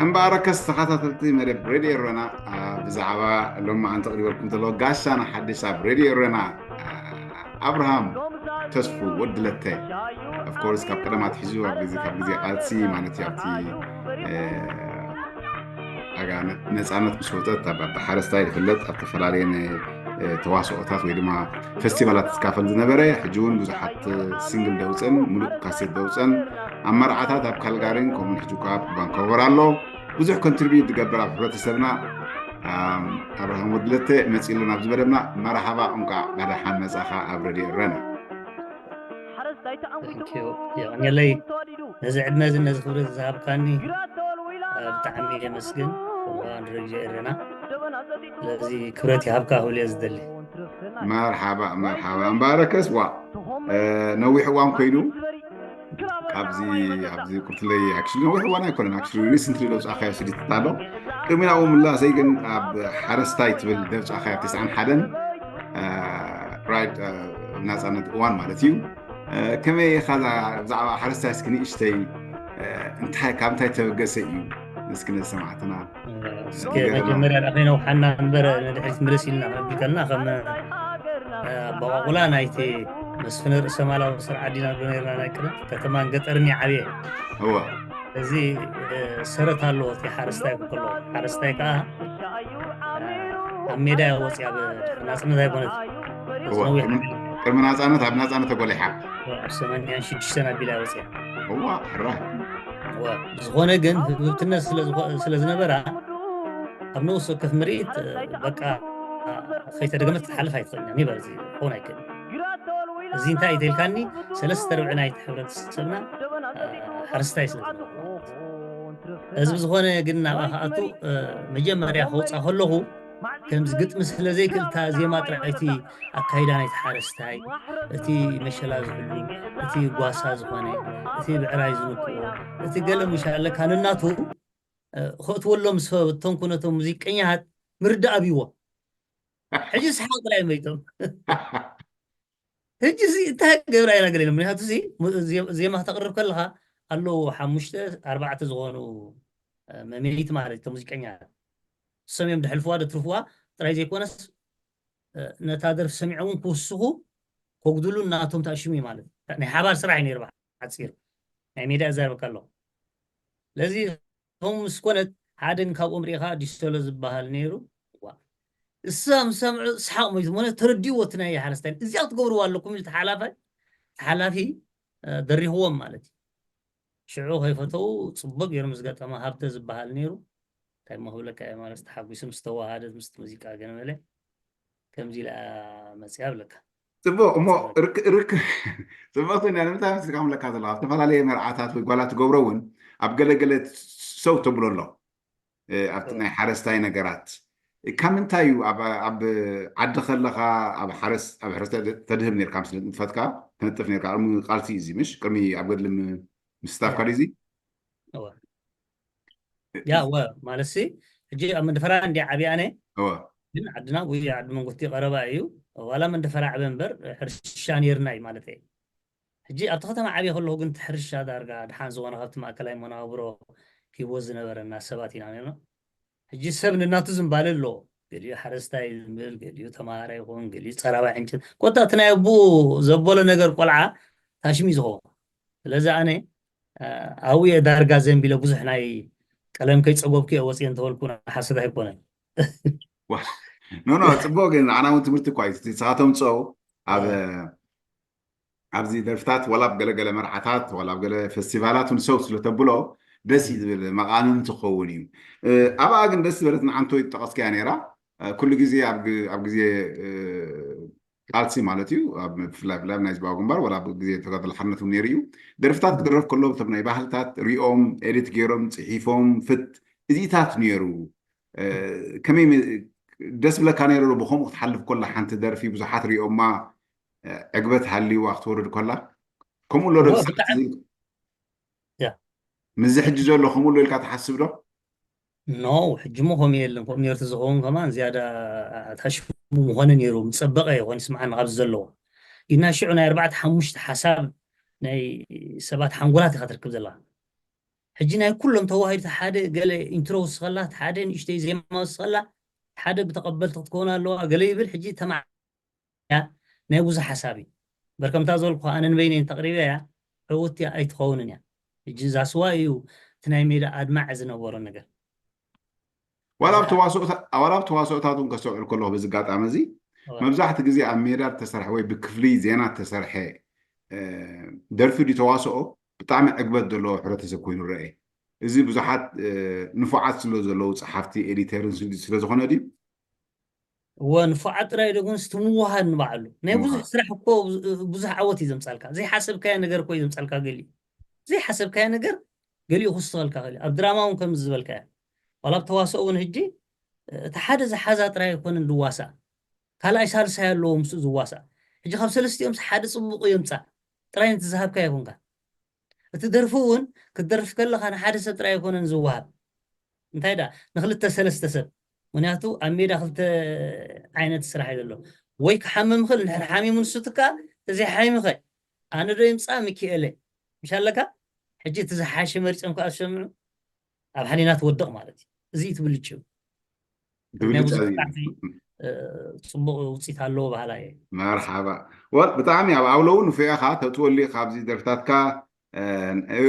እምበኣረከስ ተኸታተልቲ መደብ ሬድዮ ኤረና፣ አ፣ ብዛዕባ ሎማዓንቲ ቅሪበልኩም ዘሎ ጋሻና ሓድሽ ኣብ ሬድዮ ኤረና፣ አ፣ ኣብርሃም ተስፉ ወዲ ለተ። ኦፍኮርስ ካብ ቀደም ኣትሒዙ ኣብ ግዜ፣ ካብ ግዜ ቃልሲ ማለት እዩ ኣብቲ፣ እ፣ ኣጋ ነ-፣ ነፃነት ምስ ወፀት ኣብ፣ ኣብ ሓረስታይ ዝፍለጥ ኣብ ዝተፈላለየ ነ-፣ እ፣ ተዋስኦታት ወይ ድማ ፈስቲቫላት ዝካፈል ዝነበረ፣ ሕጂ እውን ብዙሓት ሲንግል ደውፀን ሙሉእ ካሴት ደውፀን ኣብ መርዓታት ኣብ ካልጋሪን ከምኡውን ሕጂ እኳ ኣብ ቫንኮቨር ኣሎ። ብዙሕ ኮንትሪቢዩት ዝገብር ኣብ ሕብረተሰብና፣ ኣም፣ ኣብርሃም ወድለተ መፂሉ ናብዚ መደብና። መርሓባ፣ እንቋዕ ብደሓን መፃኻ ኣብ ረድዮ ኤረና። Thank you። የቐንየለይ። ነዚ ዕድመ እዚ ነዚ ክብረት ዝሃብካኒ፣ እ፣ ብጣዕሚ የመስግን። ከምኡውን ረድዮ ኤረና። ስለዚ ክብረት ይሃብካ ክብል እየ ዝደሊ። መርሓባ፣ መርሓባ። እምበኣረከስ፣ ዋ፣ እ፣ ነዊሕ እዋን ኮይኑ ካብዚ፣ ኣብዚ ቁርትለይ፣ actually ነዊሕ እዋን ኣይኮነን፣ actually ሪሰንትሊ ደውፃእካዮ ስዲት ኣሎ። ቅድሚ ናብኡ ምላሰይ ግን ኣብ ሓረስታይ ትብል ደውፃእካዮ ኣብ ተስዓን ሓደን፣ እ፣ ራይት፣ እ፣ ናፃነት እዋን ማለት እዩ። እ፣ ከመይ ኢኻ እዛ፣ ብዛዕባ ሓረስታይ እስኪ ንእሽተይ፣ እ፣ እንታይ፣ ካብ እንታይ ተበገሰ እዩ? እስኪ ነዚ ሰማዕትና እስከ ንገረና። መጀመርያ ንኣኸይ ነውሓና እምበር ንድሕሪት ምልስ ኢልና ክንብል ከለና ከም፣ እ፣ ኣበቋቑላ ናይቲ መስፍን ርእሰ ማላዊ ስርዓት ዲና ዶ ነርና ናይ ቅድም ከተማን ገጠርን ይዓብየ። እወ። እዚ፣ እ፣ ሰረት ኣለዎ እቲ ሓረስታይ ክከሎ። ሓረስታይ ከኣ፣ እ፣ ኣብ ሜዳ እያ ወፂኣ፣ ብ-፣ ናፅነት ኣይኮነት። እወ። ነዊሕ ቅድሚ፣ ቅድሚ ናፃነት ኣብ ናፃነት ተጎሊሓ። ኣብ ሰማንያን ሽዱሽተን ኣቢላ እያ ወፂኣ። እዋ፣ ሕራይ። እዋ፣ ዝኾነ ግን ህብብትነት ስለ ዝኾ-፣ ስለ ዝነበራ፣ ኣብ ነፍሲ ወከፍ ምርኢት፣ እ፣ በቃ፣ ከይተደገመት ክትሓልፍ ኣይትኽእልን እያ። ኒቨር፣ እዚ ክኸውን ኣይክእልን። እዚ እንታይ እዩ ተልካኒ? ሰለስተ ርብዒ ናይቲ ሕብረተሰብና፣ እ፣ ሓረስታይ ስለ ዝነበሩ። እዚ ብዝኾነ ግን ናብኣ ክኣቱ፣ እ፣ መጀመርያ ከውፃ ከለኹ፣ ከምዚ ግጥሚ ስለ ዘይክእል፣ እታ ዜማ ጥራይ፣ እቲ ኣካይዳ ናይቲ ሓረስታይ፣ እቲ መሸላ ዝሕሉ፣ እቲ ጓሳ ዝኾነ፣ እቲ ብዕራይ ዝንክዎ፣ እቲ ገለ ሙሽ ኣለካ፣ ነናቱ፣ እ፣ ከእትወሎም ምስ ፈተንኩ ነቶም ሙዚቀኛታት ምርዳእ ኣብይዎ። ሕጂ ስሓቕ ጥራይ መይቶም። ሕጂ እዚ እንታይ ገብራ ኢና ገለ ኢሎም። ምክንያቱ እዚ ሙ-፣ ዜ-፣ ዜማ ክተቕርብ ከለኻ ኣለዉ ሓሙሽተ ኣርባዕተ ዝኾኑ፣ እ፣ መምይቲ ማለት እዩ፣ እቶም ሙዚቀኛታት። ንሶም እዮም ደሕልፍዋ፣ ደትርፍዋ ጥራይ ዘይኮነስ፣ እ፣ ነታ ደርፊ ሰሚዖም እውን ክውስኹ፣ ከጉድሉ ናቶም ተኣሽሙ እዩ ማለት እዩ። ናይ ሓባር ስራሕ እዩ ነይሩ ብሓፂር። ናይ ሜዳ እዛረበካ ኣለኹ። ስለዚ ከምኡ ምስ ኮነት፣ ሓደ ካብኦም ርኢኻ ዲሶሎ ዝበሃል ነይሩ። ዋ። እሳ ምስ ሰምዑ ስሓቕ ሞይቱ፣ ሞነ ተረዲእዎ እቲ ናይ ሓረስታይ። እዚኣ ክትገብርዋ ኣለኩም ኢሉ ተሓላፋይ፣ ተሓላፊ፣ እ፣ ደሪኽዎም ማለት እዩ። ሽዑ ከይፈተው ጽቡቕ ገይሩ ምስ ገጠመ፣ ሃብተ ዝበሃል ነይሩ። እንታይ እሞ ክብለካ እየ ማለት፣ ተሓጒሱ ምስ ተዋሃደ ምስቲ ሙዚቃ ገለ መለ፣ ከምዚ ኢላ መጽያ እብለካ። ጽቡቕ እሞ፣ ርክ-፣ ርክ-፣ ጽቡቕ ትንያ፣ ንምንታይ ምስልካ ምለካ ዘለኻ? ኣብ ዝተፈላለየ መርዓታት ወይ ጓላት ትገብሮ እውን ኣብ ገለገለ ሰው ተብሎ ኣሎ። እ፣ ኣብቲ ናይ ሓረስታይ ነገራት። ካብ ምንታይ እዩ ኣብ፣ ኣብ ዓዲ ከለኻ ኣብ ሓረስ-፣ ኣብ ሕረስ ተድ-፣ ተድህብ ነርካ፣ ምስ ንጥፈትካ ትንጥፍ ነርካ? ቅድሚ ቃልሲ እዩ እዚ፣ ምሽ? ቅድሚ ኣብ ገድሊ ም-፣ ምስታፍካ ድዩ እዚ? እወ። ያ፣ እወ፣ ማለት ሲ፣ ሕጂ ኣብ መንደፈራ እንዲ ዓብየ ኣነ፣ እወ። ግን ዓድና ወይ ዓዲ መንጎቲ ቀረባ እዩ። ዋላ መንደፈራ ዓበ እምበር ሕርሻ ነይርና እዩ ማለት እዩ። ሕጂ ኣብቲ ከተማ ዓብየ ከለኹ ግን እቲ ሕርሻ ዳርጋ ድሓን ዝኾነ ካብቲ ማእከላይ መነባብሮ ሂቦ ዝነበረና ሰባት ኢና ነርና። ሕጂ ሰብ ንናቱ ዝምባለ ኣሎ። ገሊኡ ሓረስታይ ዝብል፣ ገሊኡ ተማሃራይ ይኸውን፣ ገሊኡ ጸራባይ ዕንጨት። ኮታ እቲ ናይ ኣቦኡ ዘበሎ ነገር ቆልዓ ታሽሚ ዝኸውን። ስለዚ ኣነ፣ እ፣ ኣብኡ እየ ዳርጋ ዘንቢለ ብዙሕ ናይ ቀለም ከይጸጎብኩ እየ ወጽየ እንተበልኩ ሓሰት ኣይኮነን። ዋ፣ ኖ፣ ኖ፣ ጽቡቕ ግን ንዓና እውን ትምህርቲ እኳ እዩ። እቲ ንስኻ ተምጽኦ ኣብ፣ እ። ኣብዚ ደርፍታት ዋላ ኣብ ገለገለ መርዓታት ዋላ ኣብ ገለ ፈስቲቫላት እውን ሰው ስለ ተብሎ ደስ እዩ ዝብል፣ መቓንንቲ ክኸውን እዩ። እ፣ ኣብኣ ግን ደስ ዝበለት ንዓንቶ ይጠቐስካያ ነይራ። እ፣ ኩሉ ግዜ ኣብ ግ-፣ ኣብ ግዜ፣ እ፣ ቃልሲ ማለት እዩ፣ ኣብ ብፍላይ፣ ብፍላይ ኣብ ናይ ህዝባዊ ግንባር ዋላ ኣብ ግዜ ተጋድሎ ሓርነት እውን ነይሩ እዩ። ደርፍታት ክድረፍ ከሎ እቶም ናይ ባህልታት ሪኦም፣ ኤዲት ገይሮም፣ ጽሒፎም፣ ፍት፣ እዚታት ነይሩ። እ፣ ከመይ መ-፣ ደስ ብለካ ነይሩ ዶ ብኸምኡ ክትሓልፍ ከላ ሓንቲ ደርፊ ብዙሓት ሪኦማ፣ እ፣ ዕግበት ሃልይዋ ክትወርድ ከላ? ከምኡ ኣሎ ዶ እወ፣ ብስሓት ብጣዕሚ። ዝብል? ያ። ምስዚ ሕጂ ዘሎ ከምኡ ኣሎ ኢልካ ትሓስብ ዶ? ኖ፣ ሕጂ እሞ ከምኡ የለን። ከምኡ ነይሩ ተዝኸውን ከማን ዝያዳ ኣታሽሙ ምኾነ ነይሩ፣ ምጸበቐ ይኾን ይስምዓኒ ካብዚ ዘለዎ። ግና ሽዑ ናይ ኣርባዕተ ሓሙሽተ ሓሳብ ናይ ሰባት ሓንጎላት ኢኻ ትርክብ ዘለኻ። ሕጂ ናይ ኩሎም ተዋሂዱ ሓደ ገለ ኢንትሮ ውስኸላ፣ ሓደ ንእሽተይ ዜማ ውስኸላ፣ ሓደ ብተቐበልቲ ክትከውን ኣለዋ ገለ ይብል። ሕጂ ተማ ናይ ብዙሕ ሓሳብ እዩ። በርከምታ ዝበልኩ ኣነ ንበይነይ ተቕሪበ እያ፣ ዕውቲ ኣይትኸውንን እያ። ሕጂ ዛስዋ እዩ እቲ ናይ ሜዳ ኣድማዕ ዝነበሮ ነገር። ዋላ ኣብ ተዋስኦታ- ዋላ ኣብ ተዋስኦታት እውን ከስተውዕል ከለኹ በዚ ኣጋጣሚ እዚ እዋ። መብዛሕቲ ግዜ ኣብ ሜዳ ተሰርሐ ወይ ብክፍሊ ዜና ተሰርሐ እ፣ ደርፊ ድዩ ተዋስኦ ብጣዕሚ ዕግበት ዘለዎ ሕብረተሰብ ኮይኑ ረአ። እዚ ብዙሓት እ፣ ንፉዓት ስለ ዘለዉ ጸሓፍቲ ኤዲተርን ስለ ዝኾነ ድዩ? እወ ንፉዓት ጥራይ ዶ ግን እቲ ምውሃድ ንባዕሉ ናይ ብዙሕ ምውሃድ። ስራሕ እኮ ብዙ- ብዙሕ ዓወት እዩ ዘምጻልካ። ዘይሓሰብካዮ ነገር እኮ እዩ ዘምጻልካ። ገሊኡ ዘይሓሰብካዮ ነገር ገሊኡ ክስተኸልካ ክእል እዩ። ኣብ ድራማ እውን ከምዚ ዝበልካዮ ዋላ ኣብ ተዋስኦ እውን ሕጂ እቲ ሓደ ዝሓዛ ጥራይ ኣይኮነን ዝዋሳእ፣ ካልኣይ ሳልሳይ ኣለዎ ምስኡ ዝዋሳእ። ሕጂ ካብ ሰለስቲኦም ሓደ ጽቡቕ የምጻእ ጥራይ ነቲ ዝሃብካዮ ይኹንካ። እቲ ደርፊ እውን ክትደርፍ ከለኻ ንሓደ ሰብ ጥራይ ኣይኮነን ዝወሃብ። እንታይ ደኣ ንክልተ ሰለስተ ሰብ፣ ምክንያቱ ኣብ ሜዳ ክልተ ዓይነት ስራሕ እዩ ዘሎ። ወይ ክሓምም ይኽእል፣ እንድሕር ሓሚሙ ንሱ ትካ ተዘይሓሚምኸ ኣነ ዶ ይምፃእ ሚኪኤለ ምሽ ኣለካ። ሕጂ እቲ ዝሓሸ መሪፆም ከዓ ዝሰምዑ ኣብ ሓሊና ትወድቕ ማለት እዩ። እዚ እዩ ትብልጭ እዩ። ናይ ትብልጭ ብዙሕ እዩ። ጣዕሚ እ፣ ፅቡቕ ውፅኢት ኣለዎ ባህላ እየ። መርሓባ። ወል ብጣዕሚ ኣብ ኣውሎ እውን ንፉዕ ኢኻ ተውፅወሉ ኢኻ ኣብዚ ደርፍታትካ እ፣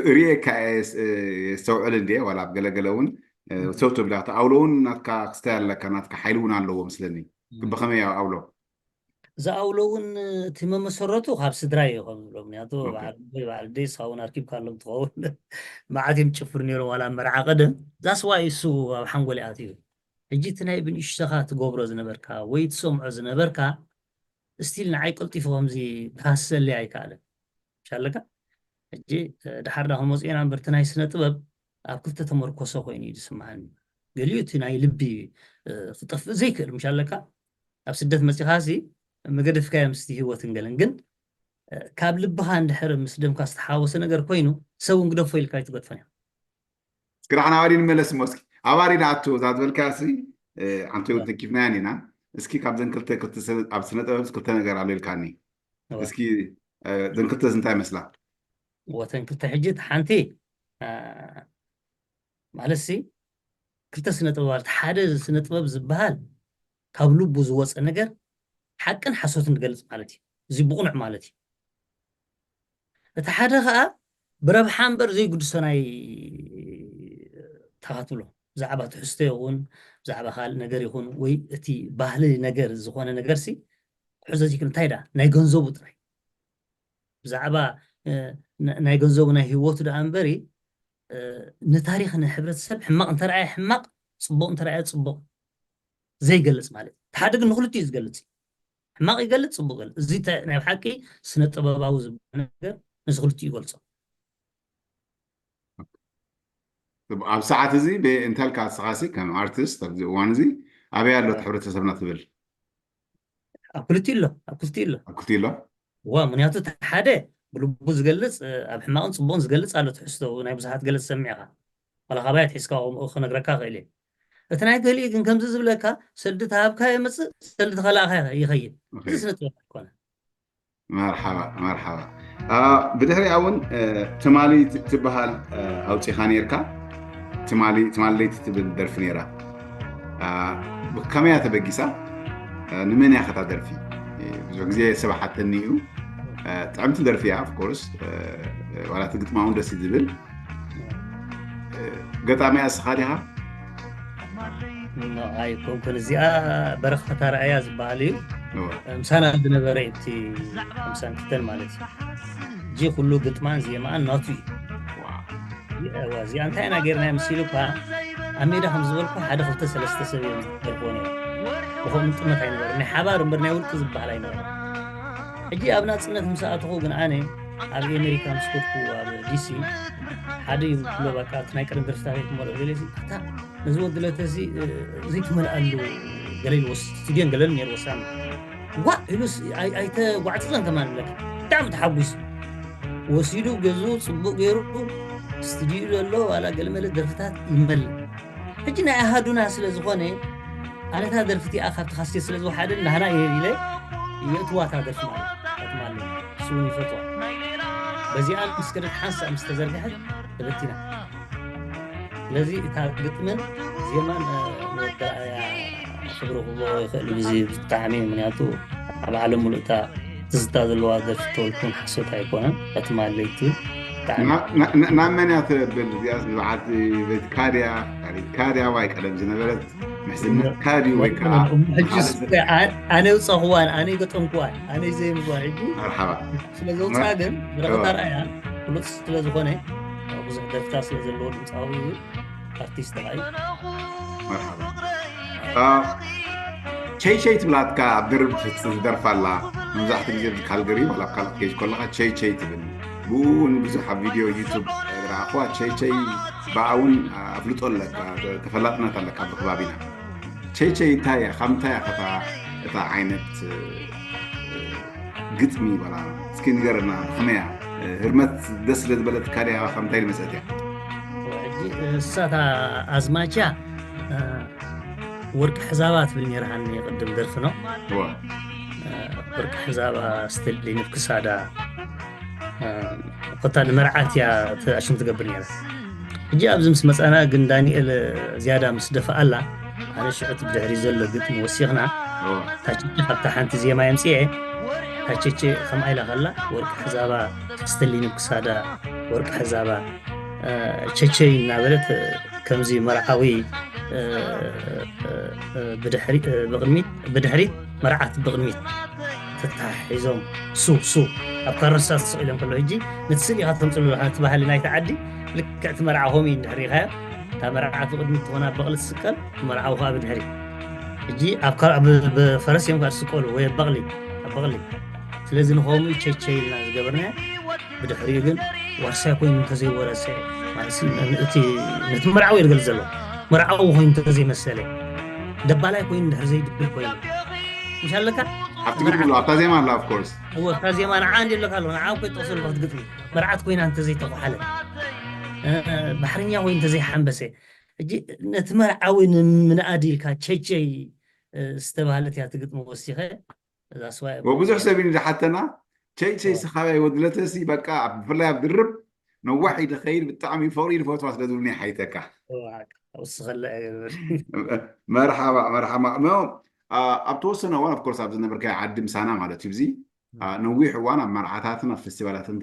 ርእየካ እየ ስ- እ፣ የስተውዕል እንድየ ዋላ ኣብ ገለገለ እውን እ፣ ሰው ትብላ እቲ ኣውሎ እውን ናትካ ክስታይ ኣለካ ናትካ ሓይሊ እውን ኣለዎ ምስለኒ። ብኸመይ ኣብ ኣውሎ? ዝኣውሎ እውን እቲ መመሰረቱ ካብ ስድራ እዩ ከም ዝብሎ ምክንያቱ ኦኬ። በዓል ኣቦይ በዓል ኣደይ እስኻ እውን ኣርኪብካ ኣሎም ትኸውን። መዓት እዮም ጭፍር ነይሮም ዋላ ኣብ መርዓ ቀደም ዛስዋ እሱ ኣብ ሓንጎል ኣትዩ። ሕጂ እቲ ናይ ብንእሽተኻ ትገብሮ ዝነበርካ ወይ ትሰምዖ ዝነበርካ ስቲል ንዓይ ቀልጢፉ ከምዚ ክሃስሰለይ ኣይከኣለን። ሻለካ ሕጂ እ፣ ድሓር ዳ ከመፅኦና እምበር እቲ ናይ ስነ ጥበብ ኣብ ክልተ ተመርኮሰ ኮይኑ እዩ ዝስምዓኒ። ገሊኡ እቲ ናይ ልቢ እ፣ ክጠፍእ ዘይክእል ምሻለካ ኣብ ስደት መፂኻ ሲ መገደፍካዮ ምስቲ ህይወትን ገለን ግን እ፣ ካብ ልብኻ እንድሕር ምስ ደምካ ዝተሓወሰ ነገር ኮይኑ ሰብ እውን ግደፎ ኢልካ ኣይትገድፎን እያ። እስኪ ደሓን ኣባዲ ንመለስ እሞ እስኪ ኣባዲ ንኣቱ እዛ ዝበልካ ሲ ሓንቲ እውን ተኪፍናያን ኢና። እስኪ ካብዘን ክልተ ክልተ ስነ- ኣብ ስነ ጥበብ ክልተ ነገር ኣሎ ኢልካኒ። እወ። እስኪ እ፣ ዘን ክልተ እንታይ መስላ? ወተን ክልተ ሕጂ እቲ ሓንቲ እ፣ ማለት ሲ ክልተ ስነ ጥበባት ሓደ ስነ ጥበብ ዝበሃል ካብ ልቡ ዝወፀ ነገር ሓቅን ሓሶትን ዝገልፅ ማለት እዩ። እዚ ብቑኑዕ ማለት እዩ። እቲ ሓደ ከዓ ብረብሓ እምበር ዘይግድሶ ናይ ተኻትሎ ብዛዕባ ትሕዝቶ ይኹን ብዛዕባ ካልእ ነገር ይኹን ወይ እቲ ባህሊ ነገር ዝኾነ ነገር ሲ ክሕዞ ዘይክእል እንታይ ዳ ናይ ገንዘቡ ጥራይ ብዛዕባ እ፣ ና- ናይ ገንዘቡ ናይ ህይወቱ ደኣ እምበሪ እ፣ ንታሪኽ ንሕብረተሰብ ሕማቕ እንተረኣየ ሕማቕ ፅቡቕ እንተረኣየ ፅቡቕ ዘይገልፅ ማለት እዩ። እቲ ሓደ ግን ንክልቲኡ ዝገልፅ እዩ። ሕማቕ ይገልፅ ፅቡቕ ይገልፅ እዚ ተ- ናይ ብሓቂ ስነ ጥበባዊ ዝበሃል ነገር ነዚ ክልቲኡ ይገልፆ። ኣብ ሰዓት እዚ ብ- እንተልካ ንስኻሲ ከም ኣርቲስት ኣብዚ እዋን እዚ ኣበይ ኣሎ እቲ ሕብረተሰብና ትብል? ኣብ ክልቲኡ ኣሎ ኣብ ክልቲኡ ኣሎ ኣብ ክልቲኡ ኣሎ? ዋ ምክንያቱ እቲ ሓደ ብልቡ ዝገልፅ እ፣ ኣብ ሕማቕን ፅቡቕን ዝገልፅ ኣሎ ትሕዝቶ ናይ ብዙሓት ገለ ዝሰምዕ ኢኻ ዋላ ካባይ ኣትሒዝካ ከምኡ ክነግረካ ክእል እየ እቲ ናይ ገሊኡ ግን ከምዚ ዝብለካ ሰልዲ ተሃብካ የመፅእ ሰልዲ ተኸላእካ ይኸይድ እዚ ኦኬ። ስነ ጥበብ ኣይኮነ መርሓባ መርሓባ። አ፣ ብድሕሪኣ እውን እ፣ ትማሊ ት- ትበሃል እ፣ ኣውፂኻ ነርካ። ትማሊ ትማሊ ለይቲ ትብል ደርፊ ነይራ። አ፣ ከመይ እያ ተበጊሳ? እ፣ ንመን እያ ከታ ደርፊ? እ፣ ብዙሕ ግዜ ሰብ ሓተኒ እዩ። እ፣ ጥዕምቲ ደርፊ እያ ኦፍኮርስ። ዋላ እቲ ግጥማ እውን ደስ እዩ ዝብል። እ፣ ገጣሚ እያ እስኻ ዲኻ? ኣይኮንኩን እዚኣ በረኸት ኣርኣያ ዝበሃል እዩ እወ። ምሳና ዝነበረ እቲ ሓምሳን ክልተን ማለት እዩ ሕጂ ኩሉ ግጥማን ዜማኣን ናቱ እዩ ዋው። እዋ እዚኣ እንታይ ኢና ጌርና ምስ ኢሉ እኳ ኣብ ሜዳ ከም ዝበልኩ ሓደ ክልተ ሰለስተ ሰብ እዮም ዝደርፍዎ ነይሩ ብኸምኡ ጥመት ኣይነበረ ናይ ሓባር እምበር ናይ ውልቂ ዝበሃል ኣይነበረ ሕጂ ኣብ ናፅነት ምስ ኣተኹ ግን ኣነ ኣብ ኣሜሪካ ምስ ከድኩ ኣብ ዲሲ ሓደ ይብሎ በቃ እቲ ናይ ቀደም ደርፍታት ኣይትመልኦ ገለ ኣታ ነዚ ወዲ ለተዚ ዘይትመልኣሉ ገለ ኢልዎ ስቱድዮን ገለን ነይርዎ ሳሚ ዋ ኢሉስ ኣይተጓዕፅፀን ከማን ብለካ ብጣዕሚ ተሓጒሱ ወሲዱ ገዝኡ ፅቡቅ ገይሩ ስቱዲዩ ዘሎ ዋላ ገለመለ ደርፍታት ይመልእ ሕጂ ናይ ኣሃዱና ስለ ዝኾነ ኣነታ ደርፊ እቲኣ ካብቲ ካሴት ስለ ዝወሓደ ናህና እየ ኢለ የእትዋታ ደርፊ ማለት ኣትማለ እሱ እውን ይፈትዋ በዚኣ ምስ ከደት ሓንሳእ ምስ ተዘርግሐት ተበቲና ስለዚ እታ ግጥምን ዜማን ንወዲ ርኣያ ክብሪ ክህቦ ይኽእል ብዚ ብጣዕሚ፣ ምክንያቱ ኣብ ዓለም ሙሉእ እታ ትዝታ ዘለዋ ደርፊ ተወልኩን ሓሶት ኣይኮነን። እቲ ማለይ ትብል ብጣዕሚ ናብ መን እያ ትብል እዚኣ? በዓልቲ ቤትካ ድያ? ካሪትካ ድያ? ዋይ ቀደም ዝነበረት ምሕዝነትካ ድዩ ወይ ከዓ ኣነ ውፃኹዋን ኣነ ገጠምኩዋን ኣነ ዘየምዋ ሕጂ መርሓባ ስለ ዘውፅኣ ግን ብረኸታ ርኣያ ፍሉጥ ስለ ዝኾነ ብዙሕ ደርፍታት ስለ ዘለዎ ድምፃዊ ኣርቲስት ተባሂሉ። ቸይቸይ ትብላትካ ኣብ ድርብ ትደርፋ ኣላ። መብዛሕትኡ ግዜ ካልገሪ ዋላ ኣብ ካልእ ኬጅ ከለኻ ቸይቸይ ትብል። ብኡ እውን ብዙሕ ኣብ ቪድዮ ዩቱብ ዝረኣኽዋ ቸይቸይ ብኣ እውን ኣፍልጦ ኣለካ፣ ተፈላጥነት ኣለካ ብከባቢና። ቸይቸይ እንታይ እያ? ካብ ምንታይ እያ ከታ እታ ዓይነት ግጥሚ በላ እስኪ ንገረና ብኸመያ ህርመት ደስ ስለ ዝበለትካ ድያ ካብ እንታይ ዝመፀት እያ? እሳታ ኣዝማቻ ወርቂ ሕዛባ ትብል ነይርሃኒ ቅድም ደርፊ ነው። ወርቂ ሕዛባ ስትሊ ንክሳዳ ኮታ ንመርዓት እያ ኣሽም ትገብር ነይራ። ሕጂ ኣብዚ ምስ መፃና ግን ዳንኤል ዝያዳ ምስ ደፍኣላ ኣነ ሽዑ እቲ ብድሕሪ ዘሎ ግጥሚ ወሲኽና ታቸቸ ካብታ ሓንቲ ዜማ የምፅኤ ታቸቸ ከምኣ ኢላ ከላ ወርቂ ሕዛባ ስትሊ ንክሳዳ ወርቂ ሕዛባ ቸቸይ እናበለት ከምዚ መርዓዊ ብድሕሪት መርዓት ብቕድሚት ተታሒዞም ሱ ሱ ኣብ ካረሳ ተሰቒሎም ከሎ ሕጂ ነቲ ስእሊ ኢኻ ተምፅሉ ኣለኻ ነቲ ባህሊ ናይቲ ዓዲ ልክዕ እቲ መርዓ ከምኡ እዩ እንድሕር ሪኢኻዮ እታ መርዓት ብቕድሚት ትኾና በቕሊ ትስቀል መርዓዊ ከዓ ብድሕሪ ሕጂ ብፈረስ እዮም ከዓ ዝስቀሉ ወይ በቕሊ ኣብ በቕሊ ስለዚ ንኸምኡ ቸቸይ ኢልና ዝገበርናዮ ብድሕሪኡ ግን ዋርሳይ ኮይኑ እንተዘይወረሰ ነቲ መርዓዊ እየ ዝገልፅ ዘሎ መርዓዊ ኮይኑ እንተዘይመሰለ ደባላይ ኮይኑ ድሕር ዘይድብል ኮይኑ ምሽ ኣለካ ኣብቲ ግድሚ ኣሎ ኣብታ ዜማ ኣላ ኦፍኮርስ እወ እታ ዜማ ንዓ እንዲ ኣለካ ኣለዎ ንዓ ኮይ ጠቕሱ ኣለኹ ትግጥሚ መርዓት ኮይና እንተዘይተኳሓለ ባሕርኛ ወይ እንተዘይሓንበሰ ሕጂ ነቲ መርዓዊ ንምንኣድ ኢልካ ቸቸይ ዝተባህለት እያ ትግጥሚ ወሲኸ እዛ ስዋ እያ ወብዙሕ ሰብ እዩ ዝሓተና ቸይ ቸይ ስኻባይ ወድለተሲ በቃ ብፍላይ ኣብ ድርብ ነዋሕ ኢደ ኸይድ ብጣዕሚ ፍቕሪ ኢድ ፈትዋ ስለ ዝብልኒ ሓይተካ ወስኸላ መርሓባ መርሓባ ኣብ ተወሰነ እዋን ኦፍኮርስ ኣብ ዝነበርካዮ ዓዲ ምሳና ማለት እዩ እዚ ነዊሕ እዋን ኣብ መርዓታትን ኣብ ፌስቲቫላትን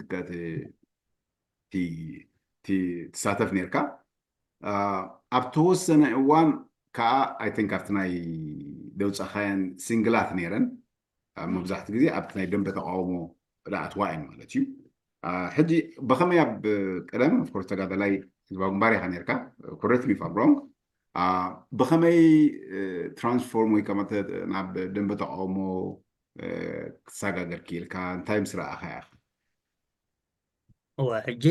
ትሳተፍ ነርካ ኣብ ተወሰነ እዋን ከዓ ኣይ ቲንክ ኣብቲ ናይ ደውፃኻየን ሲንግላት ነይረን መብዛሕትኡ ግዜ ኣብቲ ናይ ደንበ ተቃውሞ ኣትዋ እየን ማለት እዩ ሕጂ ብኸመይ ኣብ ቀደም ኦፍኮርስ ተጋዳላይ ህዝባዊ ግንባር ኢኻ ነርካ ኮረክት ሚ ፋም ሮንግ ብኸመይ ትራንስፎርም ወይ ከማ ናብ ደንበ ተቃውሞ ክትሰጋገር ክኢልካ እንታይ ምስ ረኣኻ ኢኻ እወ ሕጂ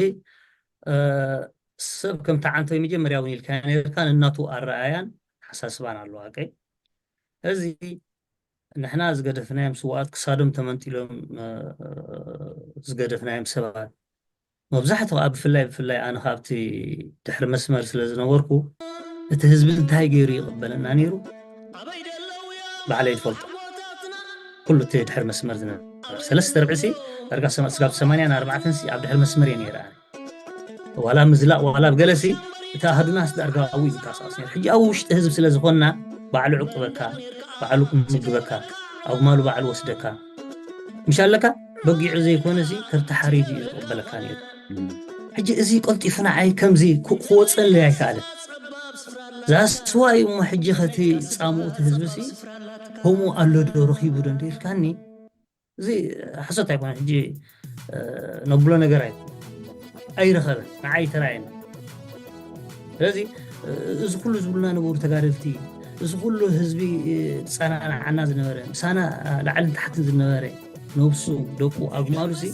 ሰብ ከምቲ ዓንተይ መጀመርያ እውን ኢልካ ነርካ ንናቱ ኣረኣያን ሓሳስባን ኣለዋ ቀይ እዚ ንሕና ዝገደፍናዮም ስውኣት ክሳዶም ተመንጢሎም ዝገደፍናዮም ሰባት መብዛሕትኡ ከዓ ብፍላይ ብፍላይ ኣነ ካብቲ ድሕሪ መስመር ስለ ዝነበርኩ እቲ ህዝቢ እንታይ ገይሩ ይቕበለና ነይሩ ባዕለይ ዝፈልጦ ኩሉ እቲ ድሕሪ መስመር ዝነበር ሰለስተ ርብዕሲ ዳርጋ ስጋብ ሰማንያን ኣርባዕተን ኣብ ድሕሪ መስመር እየ ነይረ ዋላ ምዝላቕ ዋላ ብገለሲ እቲ ኣህዱናስ ዳርጋ ኣብኡ ይንቀሳቀስ ነይሩ ሕጂ ኣብ ውሽጢ ህዝብ ስለ ዝኾንና ባዕሉ ዕቁበካ ባዕሉ ክምግበካ ኣጉማሉ ባዕሉ ወስደካ ምሽ ኣለካ በጊዑ ዘይኮነሲ ከም ተሓሪዱ እዩ ዝቕበለካ ነይሩ ሕጂ እዚ ቀልጢፉ ንዓይ ከምዚ ክወፀለይ ኣይከኣለን ዛስዋ እዩ እሞ ሕጂ ከቲ ፃምኡ እቲ ህዝብሲ ከምኡ ኣሎ ዶ ረኺቡ ዶ እንተ ኢልካኒ እዚ ሓሶት ኣይኮነ ሕጂ ነብሎ ነገር ኣይኮነ ኣይረኸበ ንዓይ ተራየና ስለዚ እዚ ኩሉ ዝብሉና ነበሩ ተጋደልቲ እዚ ኩሉ ህዝቢ ዝፀናናዓና ዝነበረ ምሳና ላዕልን ታሕትን ዝነበረ ነብሱ ደቁ ኣግማሉ ሲ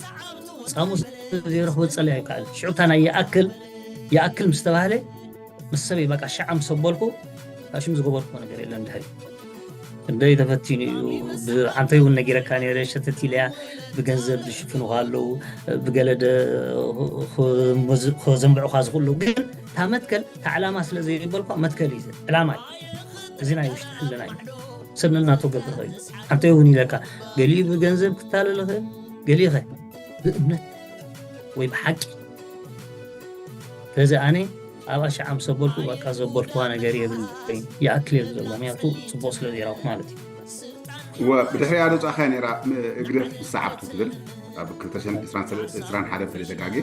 ፃሙ ዘይረኽበ ፀለይ ኣይከኣል ሽዑታ ናይ ይኣክል ይኣክል ምስ ተባህለ ምስ ሰበይ በቃ ሸዓ ምስ ኣበልኩ ኣሽም ዝገበርኩ ነገር የለን ድሕሪ እንደይ ተፈቲኑ እዩ ብዓንተይ እውን ነጊረካ ነረ ሸተት ኢለያ ብገንዘብ ዝሽፍኑ ኣለዉ ብገለደ ከዘንብዑካ ዝኽእሉ ግን እታ መትከል እታ ዕላማ ስለ ዘይበልኳ መትከል እዩ ዕላማ እዩ እዚ ናይ ውሽጢ ሕልና እዩ ሰብ ነናቶ ገብር ኸዩ ዓንተይ እውን ኢለካ ገሊኡ ብገንዘብ ክታለል ኽእል ገሊኸ ብእምነት ወይ ብሓቂ ስለዚ ኣነ ኣብ ኣሽዓ ምስ ኣበልኩ በቃ ዘበልኩዋ ነገር የብለይን፣ ይኣክል እየ ዝብል። ምክንያቱ ጽቡቕ ስለ ዘይረኹ ማለት እዩ። ወ ብድሕሪኣ ደጻኻ ነራ እግደፍ ሰዓብቱ ትብል ኣብ ክልተ ሽሕን ዕስራን ሓደ ተደጋጊ።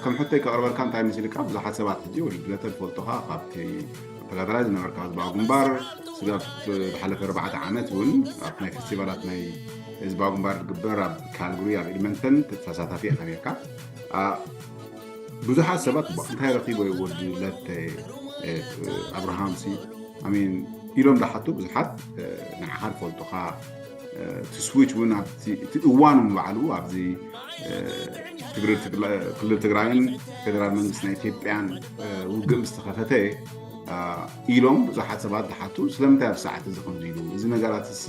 ከም ሕቶይ ከቕርበልካ እንታይ መሲልካ፣ ብዙሓት ሰባት ሕጂ ወዲ ድለተ ዝፈልጡኻ ካብቲ ተጋዳላይ ዝነበርካ ህዝባዊ ግንባር፣ ስጋብ ዝሓለፈ ኣርባዕተ ዓመት እውን ኣብ ናይ ፌስቲቫላት ናይ ህዝባዊ ግንባር ዝግበር ኣብ ካልግሪ ኣብ ኤድመንተን ተሳታፊ ኢኻ ነርካ። ብዙሓት ሰባት እንታይ ረኺቦ ወዲ ለተ ኣብርሃም ሲ ኣሚን ኢሎም ዳሓቱ ብዙሓት ንዓኻ ዝፈልጡኻ። እቲ ስዊች እውን እቲ እዋን ባዕሉ ኣብዚ ክልል ትግራይን ፌደራል መንግስቲ ናይ ኢትዮጵያን ውግእ ምስ ተኸፈተ ኢሎም ብዙሓት ሰባት ዝሓቱ ስለምንታይ ኣብ ሰዓት እዚ ከምዚ ኢሉ እዚ ነገራት እሲ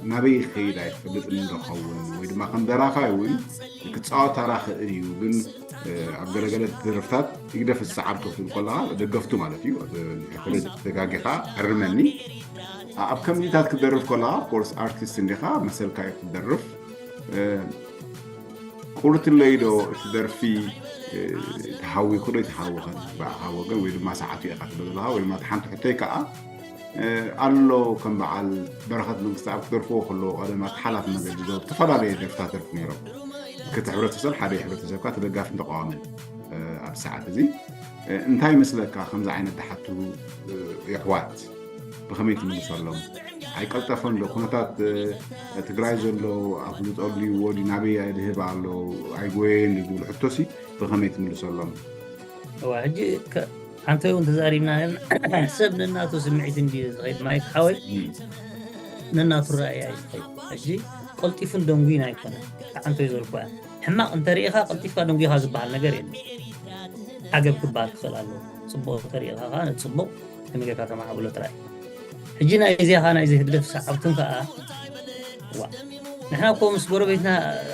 ናበይ ክኸይድ ኣይፈልጥን እንደኸውን ወይ ድማ ከም ደራፋይ እውን ክፃወት ተራ ክእል እዩ ግን ኣብ ገለገለ ደርፍታት ይግደፍ ዝሰዓብቶ ክትብል ከለካ ደገፍቱ ማለት እዩ። ተጋጊኻ ኣርመኒ። ኣብ ከምዚታት ክደርፍ ከለካ ኮርስ ኣርቲስት እንዲኻ መሰልካ እዩ ክትደርፍ። ቁርትለይ ዶ እቲ ደርፊ ተሃዊኩ ዶ ይተሃወኸን ብኣኻ ወገን ወይ ድማ ሰዓቱ ኢኻ ትብል ዘለኻ ወይ ድማ ሓንቲ ሕቶይ ከዓ ኣሎ ከም በዓል በረኸት መንግስቲ ኣብ ክደርፍዎ ከለዎ ቀደም ኣተሓላፍ መገዲ ዶ ዝተፈላለየ ደርፍታት ደርፉ ነይሮም። ክቲ ሕብረተሰብ ሓደ ሕብረተሰብካ ተደጋፍን ተቃዋምን ኣብ ሰዓት እዚ እንታይ ይመስለካ? ከምዚ ዓይነት ዝሓቱ የሕዋት ብኸመይ ትምልሰሎም? ኣይቀልጠፈን ዶ ኩነታት ትግራይ ዘሎ ኣፍልጦ ድልይዎ ድዩ ናበይ ድህብ ኣሎ ኣይጎየን ዝብሉ ሕቶሲ ብኸመይ ትምልሰሎም? እዋ ሕጂ ሓንተ እውን ተዛሪብና ሰብ ነናቱ ስምዒት እንዲ ዝኸይድ ማይክ ሓወይ ነናቱ ራእያ እዩ ዝኸይድ። ሕጂ ቀልጢፉን ደንጉይን ኣይኮነ። ሓንተ እዩ ዘልኩ ሕማቕ እንተሪኢኻ ቀልጢፍካ ደንጉኻ ዝበሃል ነገር የለ። ዓገብ ክበሃል ክኽእል ኣለዎ። ፅቡቕ ተሪኢኻ ከዓ ነቲ ፅቡቕ ከመይ ጌርካ ተማዕብሎ ጥራይ። ሕጂ ናይ እዚኣ ከዓ ናይዚ ህግደፍ ሰዓብትን ከዓ ዋ ንሕና እኮ ምስ ጎረቤትና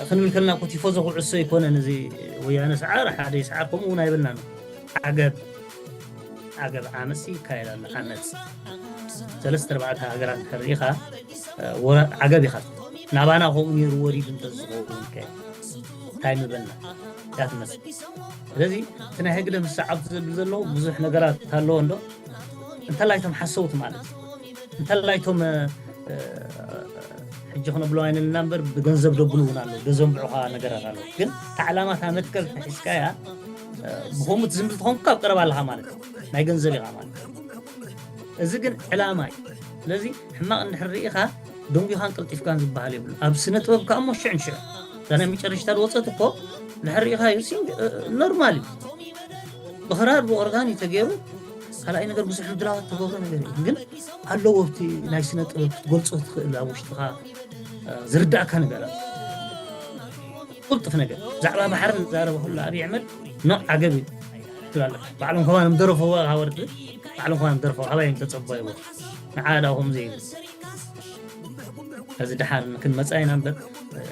ክንብል ከልና እኮ ቲፎዞ ኩዕሶ ኣይኮነን። እዚ ወያነ ሰዓር ሓደ ሰዓር ከምኡ እውን ኣይበልናን። ዓገብ ዓገብ ዓመፅ ይካየድ ኣሎ። ዓመፅ ሰለስተ ኣርባዕተ ሃገራት እንድሕር ርኢኻ ዓገብ ኢኻ። ናባና ከምኡ ነይሩ ወሪዱ እንተዝኸውን ከ እንታይ ምበልና? እያ ትመስል። ስለዚ እቲ ናይ ህግደፍ ምስ ሰዓብቲ ዝብል ዘለዉ ብዙሕ ነገራት ኣለዎ እንዶ እንተላይቶም ሓሰውቲ ማለት እዩ። እንተላይቶም ሕጂ ክነብሎ ኣይንልና እምበር ብገንዘብ ደብሉ እውን ኣለዉ ደዘንብዑኻ ነገራት ኣለዉ። ግን እቲ ዓላማ እታ መትከል ተሒዝካያ ብኸምኡ ትዝምብል ትኾንካ ኣብ ቀረባ ኣለኻ ማለት እዩ። ናይ ገንዘብ ኢኻ ማለት እዩ። እዚ ግን ዕላማ እዩ። ስለዚ ሕማቕ እንድሕር ርኢኻ ደንጒኻን ቀልጢፍካን ዝበሃል የብሉ። ኣብ ስነ ጥበብ ከዓ እሞ ሽዕን ሽዕ እዛ ናይ መጨረሽታ ዝወፀት እኮ እንድሕር ርኢኻ እዩ ኖርማል እዩ። ብኽራር ብኦርጋን እዩ ተገይሩ ካልኣይ ነገር ብዙሕ ምድላዋት ተገብሮ ነገር የለን። ግን ኣለዎ ኣብቲ ናይ ስነ ጥበብ ክትገልፆ ትኽእል ኣብ ውሽጥኻ ዝርዳእካ ነገር ኣሎ። ቁልጥፍ ነገር ብዛዕባ ባሕሪ ንዛረበ ኩሉ ኣብይ ኣሕመድ ኖ ዓገብ እዩ ትብል ኣለካ። ባዕሎም ከማን ምደረፈዎ ካብ ወርቂ ባዕሎም ከማን ምደረፈዎ ካባይ እዮም ተፀበይዎ። ንዓ ዳ ከምዚ እዩ። እዚ ድሓር ክንመፃ ኢና እምበር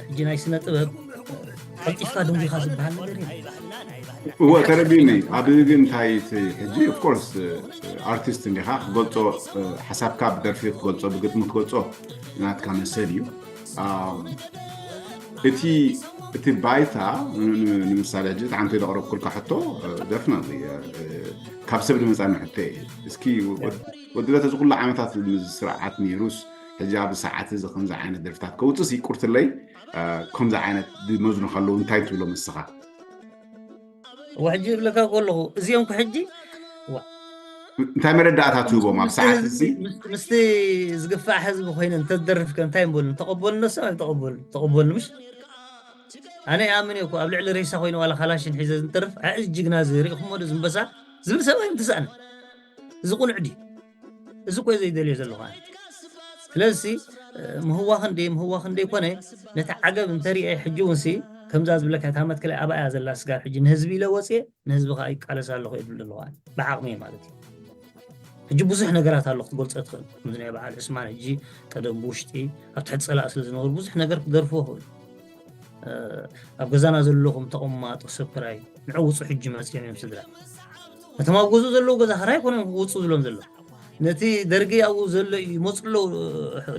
ሕጂ ናይ ስነ ጥበብ ቀልጢፍካ ድንጉኻ ዝበሃል ነገር የለን። እወ ተረዲኒ። ኣብ ግን እንታይ እቲ ሕጂ ኦፍኮርስ ኣርቲስት እንዲኻ ክገልፆ ሓሳብካ ብደርፊ ክትገልፆ ብግጥሚ ክትገልፆ ናትካ መሰል እዩ። እቲ እቲ ባይታ ንምሳሌ ሕጂ ሓንቲ ዘቕረብኩልካ ሕቶ ደፍና ካብ ሰብ ዝመፃኒ ሕቶ እዩ። እስኪ ወዲ ለተ እዚ ኩሉ ዓመታት ስርዓት ነይሩስ ሕጂ ኣብ ሰዓት እዚ ከምዚ ዓይነት ደርፍታት ከውፅስ ይቁርትለይ ከምዚ ዓይነት ዝመዝኑ ከለዉ እንታይ ትብሎም እስኻ? ወሕጂ ይብለካ ከለኹ እዚኦም ሕጂ እንታይ መረዳእታ ትህቦም ኣብ ሰዓት እዚ ምስቲ ዝግፋዕ ህዝቢ ኮይነ እንተትደርፍ ከ እንታይ ምበሉ ተቐበሉ ነሶም ኣይተቐበሉ ተቐበሉ ምሽ ኣነ ይኣምን እየ እኮ ኣብ ልዕሊ ሬሳ ኮይኑ ዋላ ካላሽን ሒዘ ዝንጠርፍ ኣይ እዚ ጅግና እዚ ርኢኹሞ ዶ ዝንበሳ ዝብል ሰብ ኣይምትስኣነ እዚ ቁኑዕ ድዩ እዚ እኮ ዘይደልዮ ዘለኹ ኣነ ስለዚ ምህዋኽ እንደ ምህዋኽ እንደ ይኮነ ነቲ ዓገብ እንተሪኤ ሕጂ እውን ሲ ከምዛ ዝብለካ እታ መትከል ኣባያ ዘላ ስጋብ ሕጂ ንህዝቢ ኢለ ወፅየ ንህዝቢ ከዓ ይቃለስ ኣለኹ እየ ዝብል ዘለኹ ኣነ ብዓቕሚ ማለት እዩ ሕጂ ብዙሕ ነገራት ኣሎ ክትገልፆ ትኽእል ከምዚ ናይ በዓል ዕስማን ሕጂ ቀደም ብውሽጢ ኣብ ትሕቲ ፀላእ ስለ ዝነበሩ ብዙሕ ነገር ክደርፍዎ ክእል ኣብ ገዛና ዘለኹም ተቐማጦ ሰብ ክራይ ንዕውፁ ሕጂ መፅዮም እዮም ስድራ እቶም ኣብ ገዝኡ ዘለዉ ገዛ ክራይ ኮነ ክውፁ ዝብሎም ዘሎ ነቲ ደርጊ ኣብኡ ዘሎ ይመፁ ኣለዉ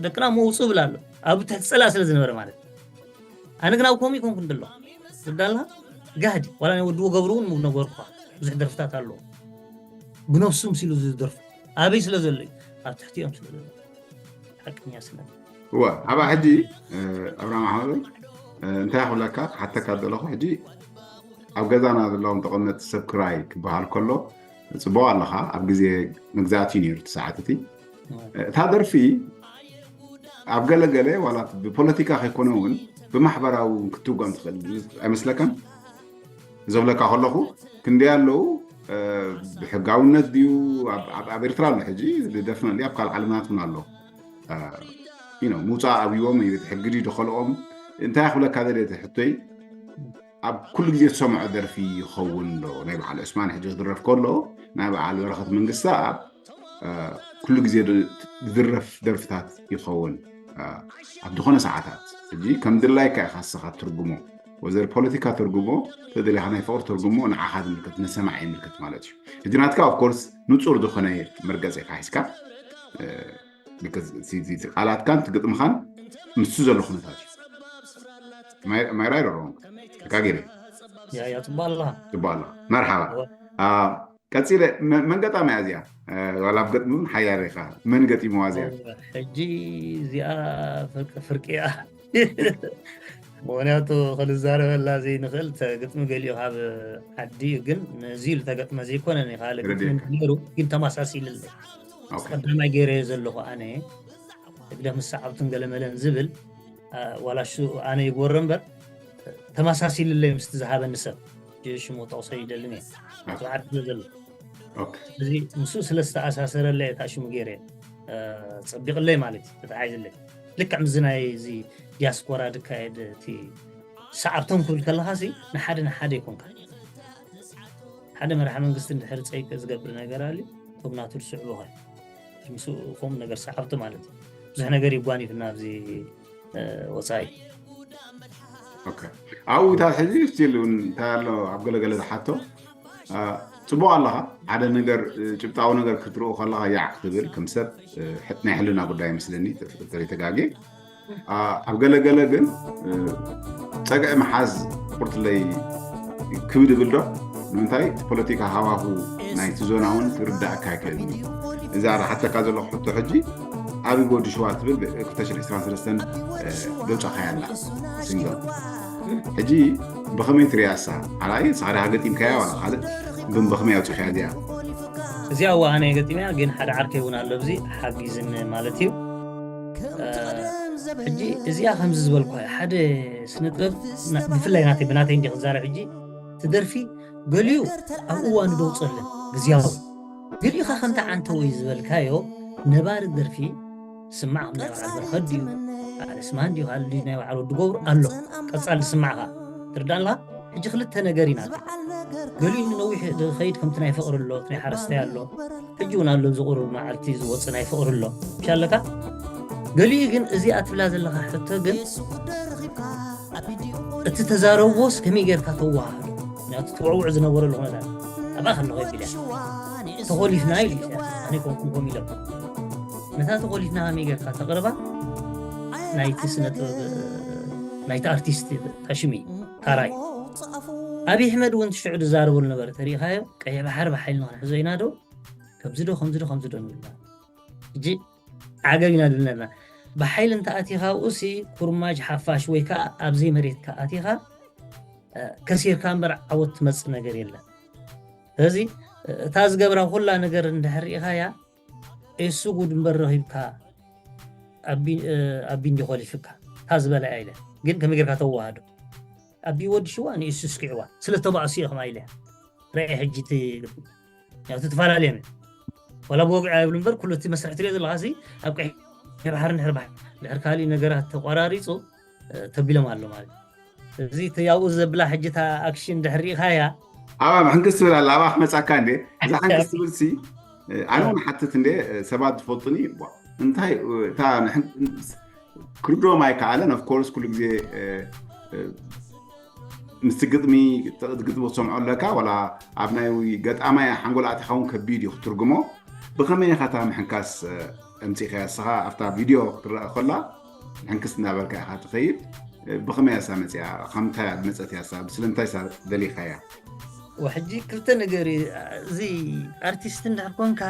ደቅና መውፁ ይብል ኣሎ ኣብ ትሕቲ ፀላእ ስለ ዝነበረ ማለት ኣነ ግን ኣብ ከምኡ ይኮንኩ እንደሎ ትርዳልካ ጋህዲ ዋላ ናይ ወዲ ወገብሩ እውን ምነገርኩኻ ብዙሕ ደርፍታት ኣለዎ። ብነብሱ ምሲሉ ዝደርፉ ኣበይ ስለ ዘሎ እዩ፣ ኣብ ትሕቲኦም ስለ ዘሎ ሓቀኛ ስለ እወ። ኣብኣ ሕጂ ኣብራም ኣሕመድ እንታይ ክብለካ ክሓተካ ዘለኹ፣ ሕጂ ኣብ ገዛና ዘለዎም ተቐመጥቲ ሰብ ክራይ ክበሃል ከሎ ጽቡቕ ኣለኻ፣ ኣብ ግዜ መግዛእቲ እዩ ነይሩ እቲ ሰዓት እቲ። እታ ደርፊ ኣብ ገለገለ ዋላ ብፖለቲካ ከይኮነ እውን ብማሕበራዊ እውን ክትትርጎም ትኽእል ኣይመስለካን? ዘብለካ ከለኹ ክንደይ ኣለዉ ብሕጋውነት ድዩ ኣብ ኤርትራ ኣሎ ሕጂ ደፍነሊ ኣብ ካልእ ዓለምናት እውን ኣሎ ምውፃእ ኣብዎም ቤት ሕጊ ድዩ ድኸልኦም እንታይ ክብለካ ደለ እቲ ሕቶይ ኣብ ኩሉ ግዜ ዝሰምዖ ደርፊ ይኸውን ዶ ናይ በዓል ዑስማን ሕጂ ክድረፍ ከሎ ናይ በዓል በረኸት መንግስቲ ኣብ ኩሉ ግዜ ዝድረፍ ደርፍታት ይኸውን ኣብ ዝኾነ ሰዓታት ሕጂ ከም ድላይካ ኢኻ ስኻ ትርጉሞ ወዘር ፖለቲካ ትርጉሞ ተደሊኻ ናይ ፍቕሪ ትርጉሞ ንዓኻ ዝምልከት ንሰማዕ ይምልከት ማለት እዩ ሕጂ ናትካ ኦፍኮርስ ንፁር ዝኾነ መርገፂ ኢኻ ሒዝካ ቃላትካን ትግጥምኻን ምስቲ ዘሎ ኩነታት እዩ ማይራይ ሮሮም ተካጊረ ያ ያ ጽቡቅ ኣለኻ ጽቡቅ ኣለኻ መርሓባ ቀፂለ መንገጣ መያ እዚኣ ዋላ ኣብ ገጥሚ እውን ሓያል ኢኻ መን ገጢምዋ እዚኣ ሕጂ እዚኣ ፍርቂ እያ ምክንያቱ ክንዛረበላ ዘይንኽእል ግጥሚ ገሊኡ ካብ ዓዲ እዩ ግን ነዚ ኢሉ ተገጥመ ዘይኮነ ካልእ ግጥሚ ነይሩ ግን ተመሳሲልለ ቀዳማይ ገይረዮ ዘለኹ ኣነ ህግደፍ ምስ ሰዓብቱን ገለመለን ዝብል ዋላ እሱ ኣነ ይግበሮ እምበር ተመሳሲልለይ ምስቲ ዝሃበኒ ሰብ ሽሙ ጠቕሶ ይደልን እየ ዓዲ ዘሎ እዚ ምስኡ ስለ ዝተኣሳሰረለይ እታ ሽሙ ገይረ ፀቢቕለይ ማለት እዩ ተተሓይዝለይ ልክዕ ምዚ ናይ እዚ ዲያስፖራ ድካየድ እቲ ሰዓብቶም ክብል ከለኻ ሲ ንሓደ ንሓደ ይኮንካ ሓደ መራሒ መንግስቲ እንድሕር ፀይቂ ዝገብር ነገር ኣልዩ እቶም ናቱ ዝስዕቡ ኸ ምስኡ ከምኡ ነገር ሰዓብቲ ማለት እዩ ብዙሕ ነገር ይጓኒፍና ኣብዚ ወፃኢ ኣብኡ እታ ሕዚ ስቲል እውን እንታይ ኣሎ ኣብ ገለገለ ዝሓቶ ፅቡቅ ኣለኻ ሓደ ነገር ጭብጣዊ ነገር ክትርኡ ከለኻ ያዕ ክትብል ከም ሰብ ናይ ሕልና ጉዳይ ይመስለኒ ተሪተጋጌ ኣብ ገለገለ ግን ፀግዒ መሓዝ ቁርትለይ ክብድ ይብል ዶ ንምንታይ ፖለቲካ ሃዋሁ ናይቲ ዞና እውን ክርዳእካ ይክእል እዚ ኣረሓተካ ዘለኹ ሕቶ ሕጂ ኣብ ወዲ ሸዋ ትብል ክልተ ሽሕን ዕስራን ሰለስተን ዘውፃእካያ ኣላ ሲንግል ሕጂ ብኸመይ ትሪያ እሳ ሓራይ ንስኻ ዳኻ ገጢምካያ ዋላ ካልእ ግን ብኸመይ ኣውፂኻያ እዚኣ እዚኣ እዋ ኣነ ገጢመያ ግን ሓደ ዓርከይ እውን ኣሎ ኣብዚ ሓጊዝኒ ማለት እዩ ሕጂ እዚኣ ከምዚ ዝበልኳ ሓደ ስነ ጥበብ ብፍላይ ናተይ ብናተይ እንዲ ክዛረብ ሕጂ ትደርፊ ገሊኡ ኣብ እዋኑ ደውፀለን ግዝያዊ ገሊኡኻ ከምቲ ዓንተወይ ዝበልካዮ ነባሪ ደርፊ ስማዕ ከም ናይ በዓል በረኸት ድዩ በዓል እስማን ድዩ ካልእ ድዩ ናይ በዓል ወዲ ገብሩ ኣሎ ቀፃል ዝስማዕኻ ትርዳእልኻ ሕጂ ክልተ ነገር ኢና ገሊኡ ንነዊሕ ዝኸይድ ከምቲ ናይ ፍቕሪ ኣሎ ናይ ሓረስታይ ኣሎ ሕጂ እውን ኣሎ ዝቕሩብ መዓልቲ ዝወፅእ ናይ ፍቕሪ ኣሎ ምሻለካ ገሊኡ ግን እዚኣ ትብላ ዘለኻ ሕቶ ግን እቲ ተዛረብዎስ ከመይ ጌርካ ተዋሃዶ ምክንያቱ ትውዕውዕ ዝነበረሉ ኩነታት ኣብኣ ከለኹ ይብል ተኾሊፍና ኢሉ ኣነ ኮንኩም ከም ኢሎም ነታ ተኾሊፍና ከመይ ጌርካ ተቕርባ ናይቲ ስነ ጥበብ ናይቲ ኣርቲስት ታሽሚ ታራይ ኣብይ ኣሕመድ እውን ሽዑ ዝዛረበሉ ነበረ ተሪኢኻዮ ቀይሕ ባሕሪ ብሓይሊ ንክንሕዞ ኢና ዶ ከምዚ ዶ ከምዚ ዶ ከምዚ ዶ ንብልና ሕጂ ዓገብ ኢና ዝብለና ብሓይሊ እንተኣቲኻ ኣብኡሲ ኩርማጅ ሓፋሽ ወይ ከዓ ኣብዘይ መሬትካ ኣቲኻ ከሲርካ እምበር ዓወት ትመፅእ ነገር የለን ስለዚ እታ ዝገብራ ኩላ ነገር እንድሕር ሪኢኻያ ኤሱ ጉድ እምበር ረኺብካ ኣቢ እንዲ ኮሊፍካ እታ ዝበላ ኢለ ግን ከመይ ጌርካ ተዋሃዶ ኣቢ ወዲ ሽዋ ንኤሱ ስኪዕዋ ስለ ተባእሱ ኢኹም ኢለ ረአ ሕጂ እቲ ትፈላለየ ወላ ብወግዒ ኣይብሉ እምበር ኩሉ እቲ መስርሕ ትሪኦ ዘለካ ሲ ኣብ ቀይሕ ባሕሪ እንድሕር ባሕሪ እንድሕር ካሊእ ነገራት ተቋራሪፁ ተቢሎም ኣሎ ማለት እዚ ያብኡ ዘብላ ሕጂ እታ ኣክሽን እንድሕር ሪኢኻያ ኣብኣ ምሕንክስ ትብል ኣላ ኣብኣ ክመፃካ እንዴ እዛ ሕንክስ ትብል ሲ ኣነ እውን ሓትት እንዴ ሰባት ዝፈልጡኒ እንታይ እታ ክርዶም ኣይከኣለን ኦፍኮርስ ኩሉ ግዜ ምስቲ ግጥሚ ግጥሚ ክትሰምዖ ኣለካ ዋላ ኣብ ናይ ገጣማይ ሓንጎል ኣቲኻ እውን ከቢድ እዩ ክትርጉሞ ብኸመይ ኢኻ እታ ምሕንካስ ኣምፂእካ እስኻ ኣብታ ቪድዮ ክትረአ ከላ ምሕንክስ እናበልካ ኢኻ ትኸይድ ብኸመይ እያ እሳ መፂኣ? ካብ ምንታይ እያ ዝመፀት እያ እሳ? ስለምንታይ እሳ ደሊኻያ? ወሕጂ ክልተ ነገር እዩ። እዚ ኣርቲስት እንድሕር ኮንካ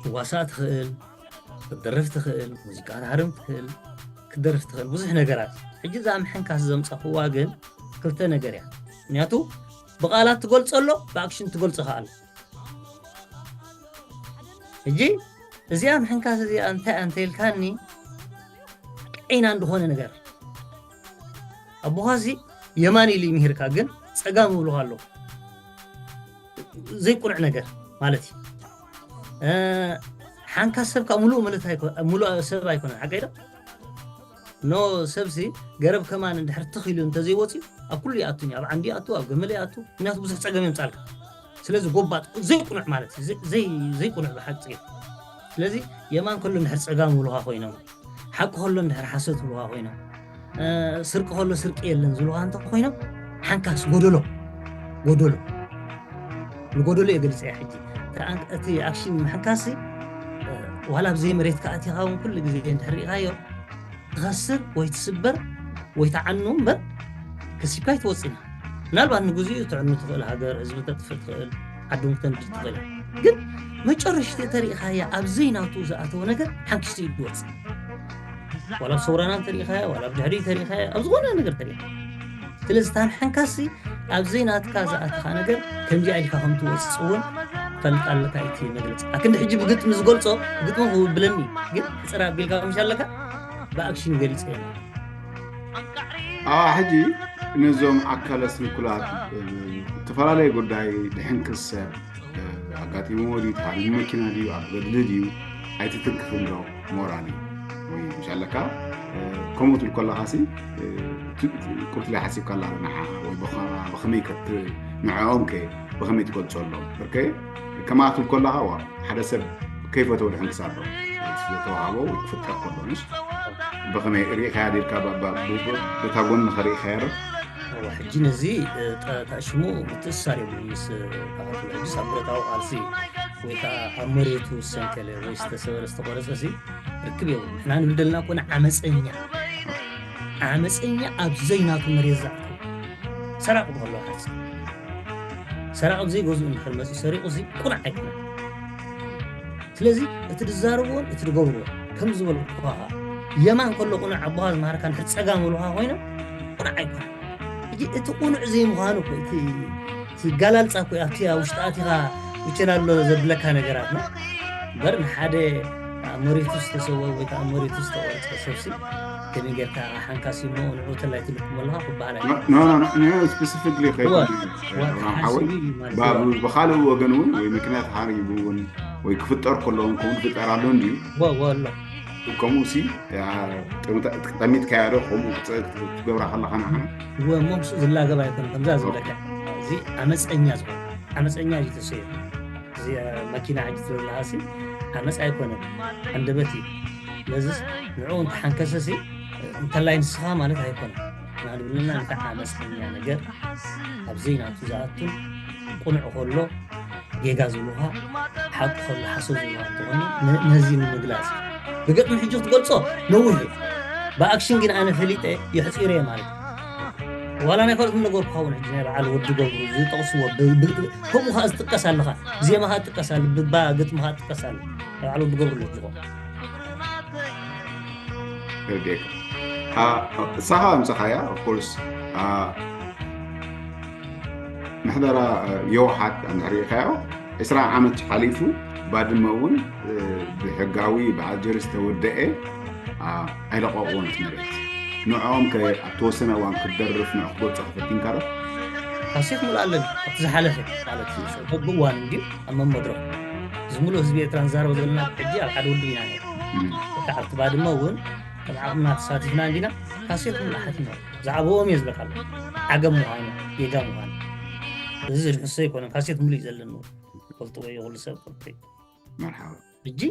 ክዋሳእ ትኽእል፣ ክትደርፍ ትኽእል፣ ሙዚቃ ትሃርም ትኽእል፣ ክትደርፍ ትኽእል፣ ብዙሕ ነገራት። ሕጂ እዛ ምሕንካስ ዘምፀኽዋ ግን ክልተ ነገር እያ። ምክንያቱ ብቓላት ትገልፆ ኣሎ፣ ብኣክሽን ትገልፆ ከኣሎ። ሕጂ እዚኣ ምሕንካስ እዚኣ እንታይ እንተ ኢልካኒ፣ ጤና እንደኾነ ነገር ኣቦኻሲ የማን ኢሉ ይምሂርካ፣ ግን ፀጋም ይብሉኻ ኣለዉ። ዘይቁኑዕ ነገር ማለት እዩ። ሓንካ ሰብ ከዓ ሙሉእ ማለት ኣይኮ- ሙሉእ ሰብ ኣይኮነን። ሓቀይ ዶ? ኖ፣ ሰብሲ ገረብ ከማን እንድሕር ትኽ ኢሉ እንተዘይወፅዩ ኣብ ኩሉ ይኣቱ እዩ። ኣብ ዓንዲ ይኣቱ፣ ኣብ ገመል ይኣቱ። ምክንያቱ ብዙሕ ፀገም የምፃልካ። ስለዚ ጎባጥ ዘይቁኑዕ ማለት እዩ። ዘይ- ዘይ- ዘይቁኑዕ ብሓቂ ፅጌ። ስለዚ የማን ከሎ እንድሕር ፀጋም ይብሉኻ ኮይኖም፣ ሓቂ ከሎ እንድሕር ሓሰት ይብሉኻ ኮይኖም፣ ስርቂ ከሎ ስርቂ የለን ዝብሉኻ እንተ ኮይኖም፣ ሓንካስ ጎደሎ ጎደሎ ንጎደሎ የገልፀ እያ። ሕጂ እቲ ኣክሽን ምሕንካሲ ዋላ ኣብዘይ መሬት ከኣቲኻ እውን ኩሉ ግዜ እንድሕር ርኢኻዮ ትኸስር ወይ ትስበር ወይ ተዓኑ እምበር ከሲብካ ኣይትወፅእና። ምናልባት ንግዚኡ ተዕኑ ትኽእል፣ ሃገር ህዝቢ ተጥፍእ ትኽእል፣ ዓዶም ክተንድድ ትኽእል። ግን መጨረሽቲ ተሪኢኻያ ኣብዘይ ናቱ ዝኣተወ ነገር ሓንኪስቲ እዩ ዝወፅእ። ዋላ ኣብ ሰውራና እንተሪኢኻያ፣ ዋላ ኣብ ድሕሪ ተሪኢኻያ፣ ኣብ ዝኾነ ነገር ተሪኢኻ። ስለዚ ታን ሓንካሲ ኣብዘይ ናትካ ዝኣትኻ ነገር ከምዚኣ ኢልካ ከም ትወፅእ እውን ፈልጥ ኣለካ። እቲ መግለፂ ኣክንዲ ሕጂ ብግጥሚ ዝገልፆ ብግጥሚ ክውብለኒ ግን ሕፅር ኣቢልካ ምሽ ኣለካ ብኣክሽን ገሊፀ። ሕጂ ነዞም ኣካለ ስንኩላት ዝተፈላለየ ጉዳይ ድሕንክስ ሰብ ኣጋጢሞ ድዩ፣ ተሃሪሙ መኪና ድዩ፣ ኣብ ገድሊ ድዩ፣ ኣይትትንክፍን ዶ ሞራል እዩ ወይ ምሽ ኣለካ? ከምኡ ትብል ከለኻሲ ቁርትላይ ሓሲብካ ኣላ ንዓ ወይ ብኸመይ ከት ንዕኦም ከ ብኸመይ ትገልፆሎም? በርከ ከማኣ ትብል ከለኻ ዋ ሓደ ሰብ ከይፈተው ድሕንክስ ኣሎ ዝተዋሃቦ ክፍጠር ከሎ ምሽ ብኸመይ ርኢኻያ ዲልካ በታ ጎኒ ከርኢኻያ ዶ? ሕጂ ነዚ ተኣሽሙ ምትእሳር የብሉ ምስ ካኻትሉ ሕጂ ኣብ ብረታዊ ቃልሲ ወይ ከዓ ኣብ መሬቱ ዝሰንከለ ወይ ዝተሰበረ ዝተቆረፀ ሲ ርክብ የብሉ። ንሕና ንብል ዘለና ኮነ ዓመፀኛ ዓመፀኛ ኣብ ዘይናቱ መሬት ዝኣተው ሰራቂ ብከሎ ሓፂ ሰራቂ ብዘይገዝኡ እንድሕር መፂ ሰሪቁ ሲ ቁናዕ ኣይኮነን። ስለዚ እቲ ዝዛረብዎን እቲ ዝገብርዎን ከም ዝበልኩ ከ የማን ከሎ ቁኑዕ ኣቦኻ ዝመሃርካ ንድሕር ፀጋም በልኻ ኮይኖም ቁኑዕ ኣይኮነ። ሕጂ እቲ ቁኑዕ ዘይምዃኑ እኮ እቲ ጋላልፃ እኮ ኣብቲ ውሽጢ ኣቲኻ ይችላሎ ዘብለካ ነገራት ነው። በር ንሓደ ኣብ መሬቱ ዝተሰወ ወይ ከዓ መሬቱ ዝተቆረፀ ሰብሲ ከመይ ጌርካ ሓንካሲ እሞ ንዑ ተላይ ትልኩም ኣለኻ ክበሃል ስፔሲፊክሊ ብካልእ ወገን እውን ወይ ምክንያት ሓሪቡ እውን ወይ ክፍጠር ከለውን ከምኡ ዝፍጠር ኣሎ እንድዩ። ወሎ ከምኡ ሲ ጠሚትካያ ዶ ከምኡ ክትገብራ ከለካ ንዓና እሞ ምስኡ ዝላገብ ኣይኮነ። ከምዛ ዝብለካ እዚ ዓመፀኛ ዝኾነ ዓመፀኛ እዩ ተሰይሩ። እዚ መኪና ሕጂ ትብልሃሲ ዓመፅ ኣይኮነን፣ ኣንደበት እዩ። ስለዚ ንዕኡ እንተሓንከሰሲ እንተላይ ንስኻ ማለት ኣይኮነን። ንብልና እንተ ዓመፀኛ ነገር ኣብ ዘይናቱ ዝኣቱን ቁኑዕ ከሎ ጌጋ ዝብሉኻ ሓቂ ከሎ ሓሶት ዝብሉኻ እንተኾይኑ ነዚ ንምግላፅ ብገጥሚ ሕጂ ክትገልፆ ነዊሕ እዩ። ብኣክሽን ግን ኣነ ፈሊጠ የሕፂረ ማለት እዩ። ዋላ ናይ ካልኦት ነገርኩኻ እውን ሕጂ ናይ በዓል ወዲ ገብሩ ዝጠቕስዎ ከምኡ ከዓ ዝጥቀስ ኣለኻ። ዜማ ከዓ ትጥቀስ ኣለ፣ ብባ ግጥሚ ከዓ ትጥቀስ ኣለ። ናይ በዓል ወዲ ገብሩ ለጅኾ እሳኻ ምሳኻያ ኦፍኮርስ ምሕደራ የውሓት እንድሕር ሪኢኻዮ ዕስራ ዓመት ሓሊፉ ባድመ እውን ብሕጋዊ ብኣጀሪ ዝተወደአ ኣይለቀቕዎን እቲ መሬት። ንዕኦም ከ ኣብ ተወሰነ እዋን ክትደርፍ ንዕ ክትገልፆ ክፈቲንካ ዶ? ካሴት ሙሉ ኣለኒ ኣብቲ ዝሓለፈ ማለት እዩ። በብእዋን እንዲ ኣብ መመድረኹ እዚ ሙሉእ ህዝቢ ኤርትራ ንዛረበ ዘለና ሕጂ ኣብ ሓደ ውድብ ኢና ነር። እቲ ኣብቲ ባድመ እውን ከም ዓቕምና ተሳቲፍና እንዲና ካሴት ሙሉ ሓቲና። ዝዓበኦም እየ ዝብለካ ኣሎ። ዓገብ ምዃኑ ጌጋ ምዃኑ እዚ ዝድሕሶ ኣይኮነን። ካሴት ሙሉ እዩ ዘለኒ ፈልጥዎ እዩ ኩሉ ሰብ ፈልጦ እዩ። መርሓባ ሕጂ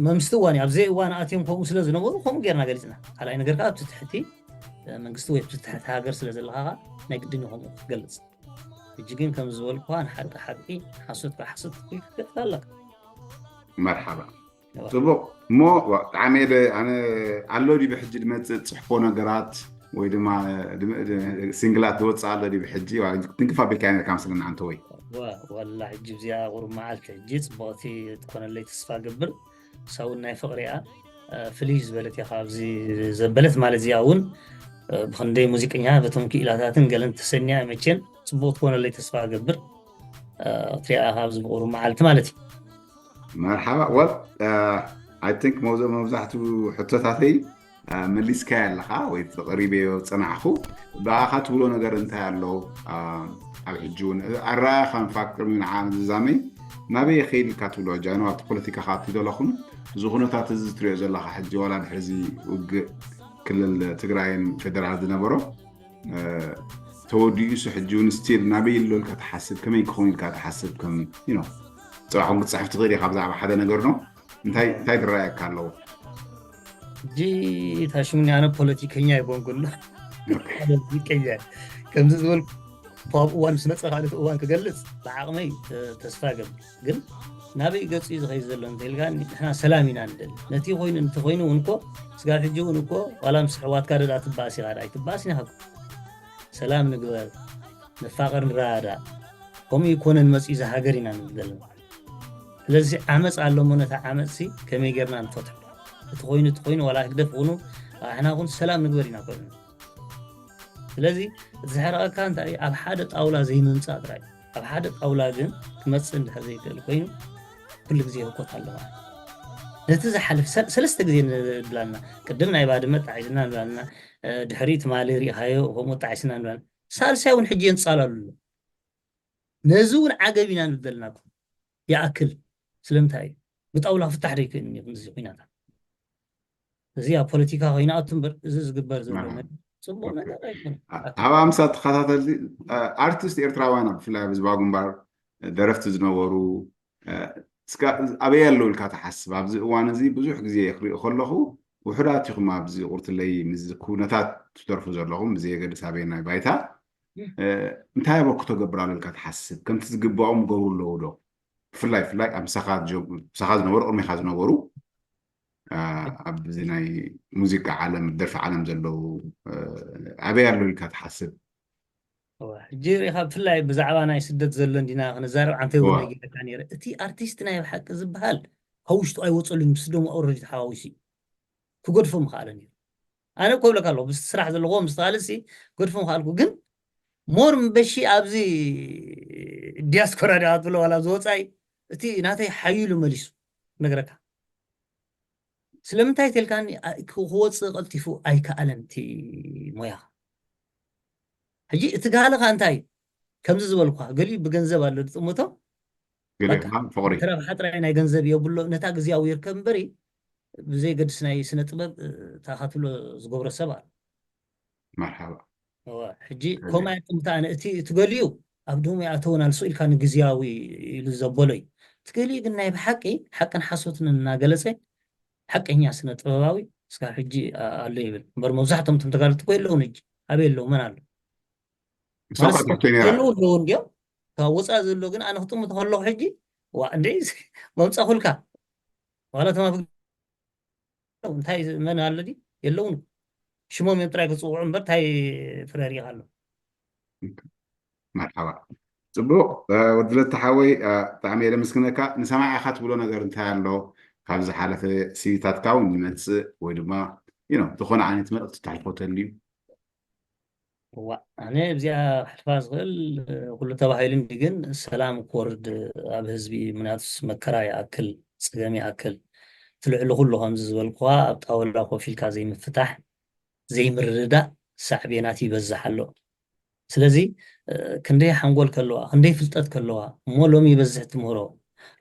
መምስቲ እዋን እዩ። ኣብዘይ እዋን ኣትዮም ከምኡ ስለ ዝነበሩ ከምኡ ጌርና ገሊፅና። ካልኣይ ነገር ከዓ ኣብቲ ትሕቲ መንግስቲ ወይ ኣብቲ ትሕቲ ሃገር ስለ ዘለካ ከዓ ናይ ግድን እዩ ከምኡ ክትገልፅ። ሕጂ ግን ከም ዝበልኩካ ንሓቂ ሓቂ ሓሶት ከዓ ሓሶት ክትብል ትኽእል ኣለካ። መርሓባ ጽቡቕ እሞ ብጣዕሚ እየ ኣነ ኣሎ ድዩ ብሕጂ ዝመፅእ ፅሕፎ ነገራት ወይ ድማ ሲንግላት ዝወፅእ ኣሎ ድዩ ሕጂ? ትንክፍ ኣቢልካ ነርካ መስለና ኣንተ ወይ? ዋላ ሕጂ እዚኣ ቁሩብ መዓልቲ ሕጂ ፅቡቕቲ ትኮነለይ ተስፋ ገብር። ሳውን ናይ ፍቕሪ እያ። ፍልይ ዝበለት እያ ካብዚ ዘበለት ማለት እዚኣ እውን ብክንደይ ሙዚቀኛ በቶም ክኢላታትን ገለን ተሰኒያ መቸን ፅቡቕ ትኮነለይ ተስፋ ገብር። ክትሪኣ ካብዚ ብቁሩብ መዓልቲ ማለት እዩ። መርሓባ ወል ኣይ ቲንክ መብዛሕትኡ ሕቶታተይ መሊስካዮ ኣለኻ ወይ ተቕሪበዮ ዝጸናሕኩ። ብኣኻ ትብሎ ነገር እንታይ ኣሎ? ኣብ ሕጂ እውን ኣረኣእያኻ ንፋክር ንዓ ዝዛመይ ናበይ ይኸይድ ኢልካ ትብሎ? ጃኖ ኣብቲ ፖለቲካ ካብ ትብሎ ኣለኹም እዚ ኩነታት እዚ ትሪኦ ዘለኻ ሕጂ ዋላ ድሕሪ እዚ ውግእ ክልል ትግራይን ፌደራል ዝነበሮ ተወዲኡስ ሕጂ እውን ስቲል ናበይ ኣሎ ኢልካ ትሓስብ? ከመይ ክኸውን ኢልካ ትሓስብ? ከም ጽባሕ እውን ክትጽሕፍ ትኽእል ኢኻ ብዛዕባ ሓደ ነገር ነው። እንታይ እንታይ ትረኣየካ ኣለዎ? ሕጂ ታሽሙኒ ኣነ ፖለቲከኛ ኣይኮንኩን። ሙዚቀኛ ከምዚ ዝበልኩ ካብ እዋን ምስ መፀ ካልእ እዋን ክገልፅ ብዓቕመይ ተስፋ ገብር ግን ናበይ ገፁ እዩ ዝኸይድ ዘሎ እንተኢልካ ንሕና ሰላም ኢና ንደሊ። ነቲ ኮይኑ እንተኮይኑ እውን እኮ ስጋብ ሕጂ እውን እኮ ዋላ ምስ ኣሕዋትካ ደዳ ትባእስ ኢኻ ኣይትባእስ ኢና። ሰላም ንግበር፣ ንፋቐር፣ ንረዳዳእ። ከምኡ ይኮነን መፅኡ እዚ ሃገር ኢና ንብል ዘለና። ስለዚ ዓመፅ ኣሎ እሞ ነታ ዓመፅሲ ከመይ ጌርና ንፈትሖ? እቲ ኮይኑ እቲ ኮይኑ ዋላ ህግደፍ ኹኑ ኣሕና ኹን ሰላም ንግበር ኢና ኮይኑ። ስለዚ እቲ ዘሕረቐካ እንታይ ኣብ ሓደ ጣውላ ዘይምምፃእ ጥራይ። ኣብ ሓደ ጣውላ ግን ክመፅእ እንድሕር ዘይክእል ኮይኑ ኩሉ ግዜ ህኮት ኣሎ ማለት ነቲ ዝሓልፍ ሰለስተ ግዜ ንብላልና ቅድም ናይ ባድመ ጣዒስና ንብላልና ድሕሪ ትማሊ ሪኢኻዮ ከምኡ ጣዒስና ንብላልና ሳልሳይ እውን ሕጂ የንፃላሉ ኣሎ። ነዚ እውን ዓገብ ኢና ንብል ዘለና እኮ። ይኣክል ስለምንታይ እዩ? ብጣውላ ክፍታሕ ዶ ይክእል እዩ ከምዚ ኩናታት? እዚ ኣብ ፖለቲካ ከይንኣቱ እምበር እዚ ዝግበር ዘሎ ነገር ፅቡቅ ነገር ኣይኮነን። ኣብ ኣምሳ ተኸታተልቲ ኣርቲስት ኤርትራውያን ብፍላይ ኣብ ህዝባዊ ግንባር ደረፍቲ ዝነበሩ ኣበይ ኣለዉ ኢልካ ትሓስብ? ኣብዚ እዋን እዚ ብዙሕ ግዜ ክሪኦ ከለኹ ውሑዳት ኢኹም ኣብዚ ቁርትለይ ምስ ኩነታት ትደርፉ ዘለኹም ብዘየገድስ ኣበየናይ ባይታ እንታይ ኣበርክቶ ገብር ኣሎ ኢልካ ትሓስብ? ከምቲ ዝግባኦም ይገብሩ ኣለዉ ዶ? ብፍላይ ብፍላይ ኣብ ምሳኻ ዝነበሩ ቅድሜኻ ዝነበሩ ኣብዚ ናይ ሙዚቃ ዓለም ደርፊ ዓለም ዘለዉ ኣበይ ኣለዉ ኢልካ ትሓስብ? ሕጂ ሪኢኻ ብፍላይ ብዛዕባ ናይ ስደት ዘሎ እንዲና ክንዛረብ ዓንተ እውን ነጊረካ ነይረ። እቲ ኣርቲስት ናይ ብሓቂ ዝበሃል ካብ ውሽጡ ኣይወፀሉን ምስ ደሞ ኦረዲ ተሓዋዊሱ እዩ ክገድፎ ምኽኣለ ነይሩ። ኣነ እኮ ብለካ ኣለኹ ምስቲ ስራሕ ዘለኹዎ ምስቲ ካልእሲ ክገድፎ ምኽኣልኩ ግን ሞር ምበሺ ኣብዚ ዲያስፖራ ዲኣ ትብሎ ዋላ ኣብዚ ወፃኢ እቲ ናተይ ሓይሉ መሊሱ ነግረካ ስለምንታይ ተልካኒ ክወፅእ ቀልጢፉ ኣይከኣለን እቲ ሞያ ሕጂ እቲ ጋለኻ እንታይ ከምዚ ዝበልኳ ገሊኡ ብገንዘብ ኣሎ ዝጥምቶ ፍቅሪ ተረብሓ ጥራይ ናይ ገንዘብ የብሎ ነታ ግዜያዊ ይርከብ እምበሪ ብዘይገድስ ናይ ስነ ጥበብ ታኻትብሎ ዝገብሮ ሰብ ኣሎ መርሓባ ሕጂ ከምኡ ኣይጥምታ ኣነ እቲ እቲ ገሊኡ ኣብ ድሙ ይኣተው ናልሱ ኢልካ ንግዜያዊ ኢሉ ዘበሎ እዩ እቲ ገሊኡ ግን ናይ ብሓቂ ሓቅን ሓሶትን እናገለፀ ሓቀኛ ስነ ጥበባዊ እስካብ ሕጂ ኣሎ ይብል እምበር መብዛሕቶም እቶም ተጋደልቲ እኮ የለውን ሕጂ ኣበይ ኣለዉ መን ኣሎ ንሶም ትሕቶ ነራ ዘለዉ ኣለዉ እንዲዮም ካብ ወፃኢ ዘሎ ግን ኣነ ክጥምት ከለኹ ሕጂ ዋ እንደ መምፃእኩልካ ዋላ ተማ እንታይ መን ኣሎ ዲ የለውን ሽሞም እዮም ጥራይ ክፅውዑ እምበር እንታይ ፍረ ሪኢኻ ኣሎ መርሓባ ፅቡቅ ወድለተ ሓወይ ብጣዕሚ እየ ለመስግነካ ንሰማዒኻ ትብሎ ነገር እንታይ ኣሎ ካብ ዝሓለፈ ስቪታትካ እውን ይመፅእ ወይ ድማ ዝኾነ ዓይነት መልእክቲ ተሕልፎ ተልዩ እዋ ኣነ እዚኣ ክሕልፋ ዝኽእል ኩሉ ተባሂሉ እንዲ ግን ሰላም ክወርድ ኣብ ህዝቢ ምክንያቱስ መከራ ይኣክል ፀገም ይኣክል እቲ ልዕሊ ኩሉ ከምዚ ዝበልኩዋ ኣብ ጣውላ ኮፍ ኢልካ ዘይምፍታሕ ዘይምርድዳእ ሳዕቤናት ይበዝሕ ኣሎ ስለዚ ክንደይ ሓንጎል ከለዋ ክንደይ ፍልጠት ከለዋ እሞ ሎሚ ይበዝሕ ትምህሮ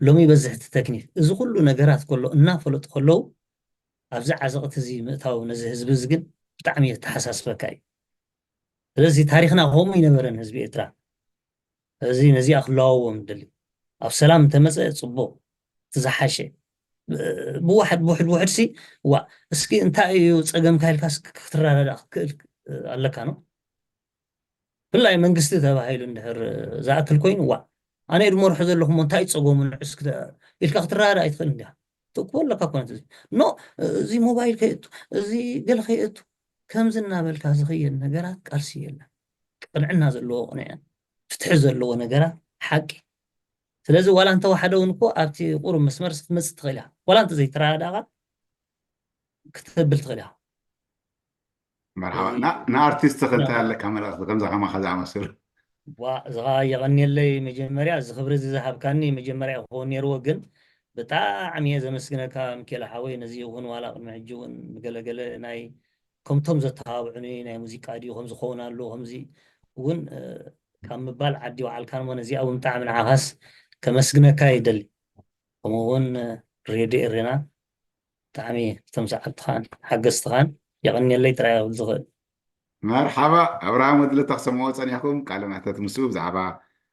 ሎሚ ይበዝሕ እቲ ተክኒክ እዚ ኩሉ ነገራት ከሎ እናፈለጡ ከለዉ ኣብዚ ዓዘቕቲ እዚ ምእታው ነዚ ህዝቢ እዚ ግን ብጣዕሚ የተሓሳስበካ እዩ ስለዚ ታሪክና ከምኡ ይነበረን ህዝቢ ኤርትራ እዚ ነዚኣ ክለዋዎም ደሊ ኣብ ሰላም እንተመፀ ፅቡቅ እቲ ዝሓሸ ብዋሕድ ብውሕድ ብውሕድ ሲ ዋ እስኪ እንታይ እዩ ፀገምካ ኢልካ ክትረዳዳ ክትክእል ኣለካ ነው ብፍላይ መንግስቲ ተባሂሉ እንድሕር ዝኣክል ኮይኑ ዋ ኣነ ድመርሑ ዘለኹም እንታይ ፀገሙ ንዕስ ኢልካ ክትረዳዳ ኣይትኽእል እንዲያ ትእክቦ ኣለካ ኮነት እዚ ኖ እዚ ሞባይል ከየእቱ እዚ ገለ ከየእቱ ከምዚ እናበልካ ዝኽየድ ነገራት ቃልሲ የለን። ቅንዕና ዘለዎ ቅንዕና፣ ፍትሒ ዘለዎ ነገራት ሓቂ። ስለዚ ዋላ እንተወሓደ እውን እኮ ኣብቲ ቁሩብ መስመር ክትመፅእ ትኽእል ኢኻ። ዋላ እንተዘይተረዳእኻ ክተብል ትኽእል ኢኻ። መርሓባ። ንኣርቲስት ከ እንታይ ኣለካ መልእኽቲ ከምዛ ከማኻ ዝኣመሰሉ? ዋ፣ እዚኻ የቐንየለይ። መጀመርያ እዚ ክብሪ እዚ ዝሃብካኒ መጀመርያ ክኸውን ነይርዎ፣ ግን ብጣዕሚ እየ ዘመስግነካ ሚኬል ሓወይ። ነዚ እውን ዋላ ቅድሚ ሕጂ እውን ንገለገለ ናይ ከምቶም ዘተባብዑኒ ናይ ሙዚቃ ድዩ ከምዚ ክኸውን ኣለዎ ከምዚ እውን ካብ ምባል ዓዲ ባዕልካ እሞ ነዚኣ እውን ብጣዕሚ ንዓኻስ ከመስግነካ ይደሊ። ከምኡ እውን ሬድዮ ኤሬና ብጣዕሚ እቶም ሰዓብትኻን ሓገዝትኻን የቐንየለይ ጥራይ ክብል ዝኽእል። መርሓባ። ኣብርሃም ወድለ ተክሰምዎ ጸኒሕኩም ቃለ መሕተት ምስኡ ብዛዕባ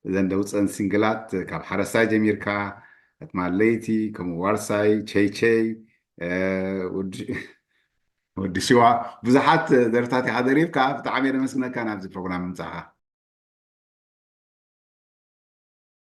እዘን ደውፀን ሲንግላት ካብ ሓረስታይ ጀሚርካ ሕትማት ለይቲ ከምኡ ዋርሳይ ቸይቸይ ወዲ ሽዋ ብዙሓት ደርፍታት ኢኻ ደሪፍካ። ብጣዕሚ የመስግነካ ናብዚ ፕሮግራም ምምጻእኻ።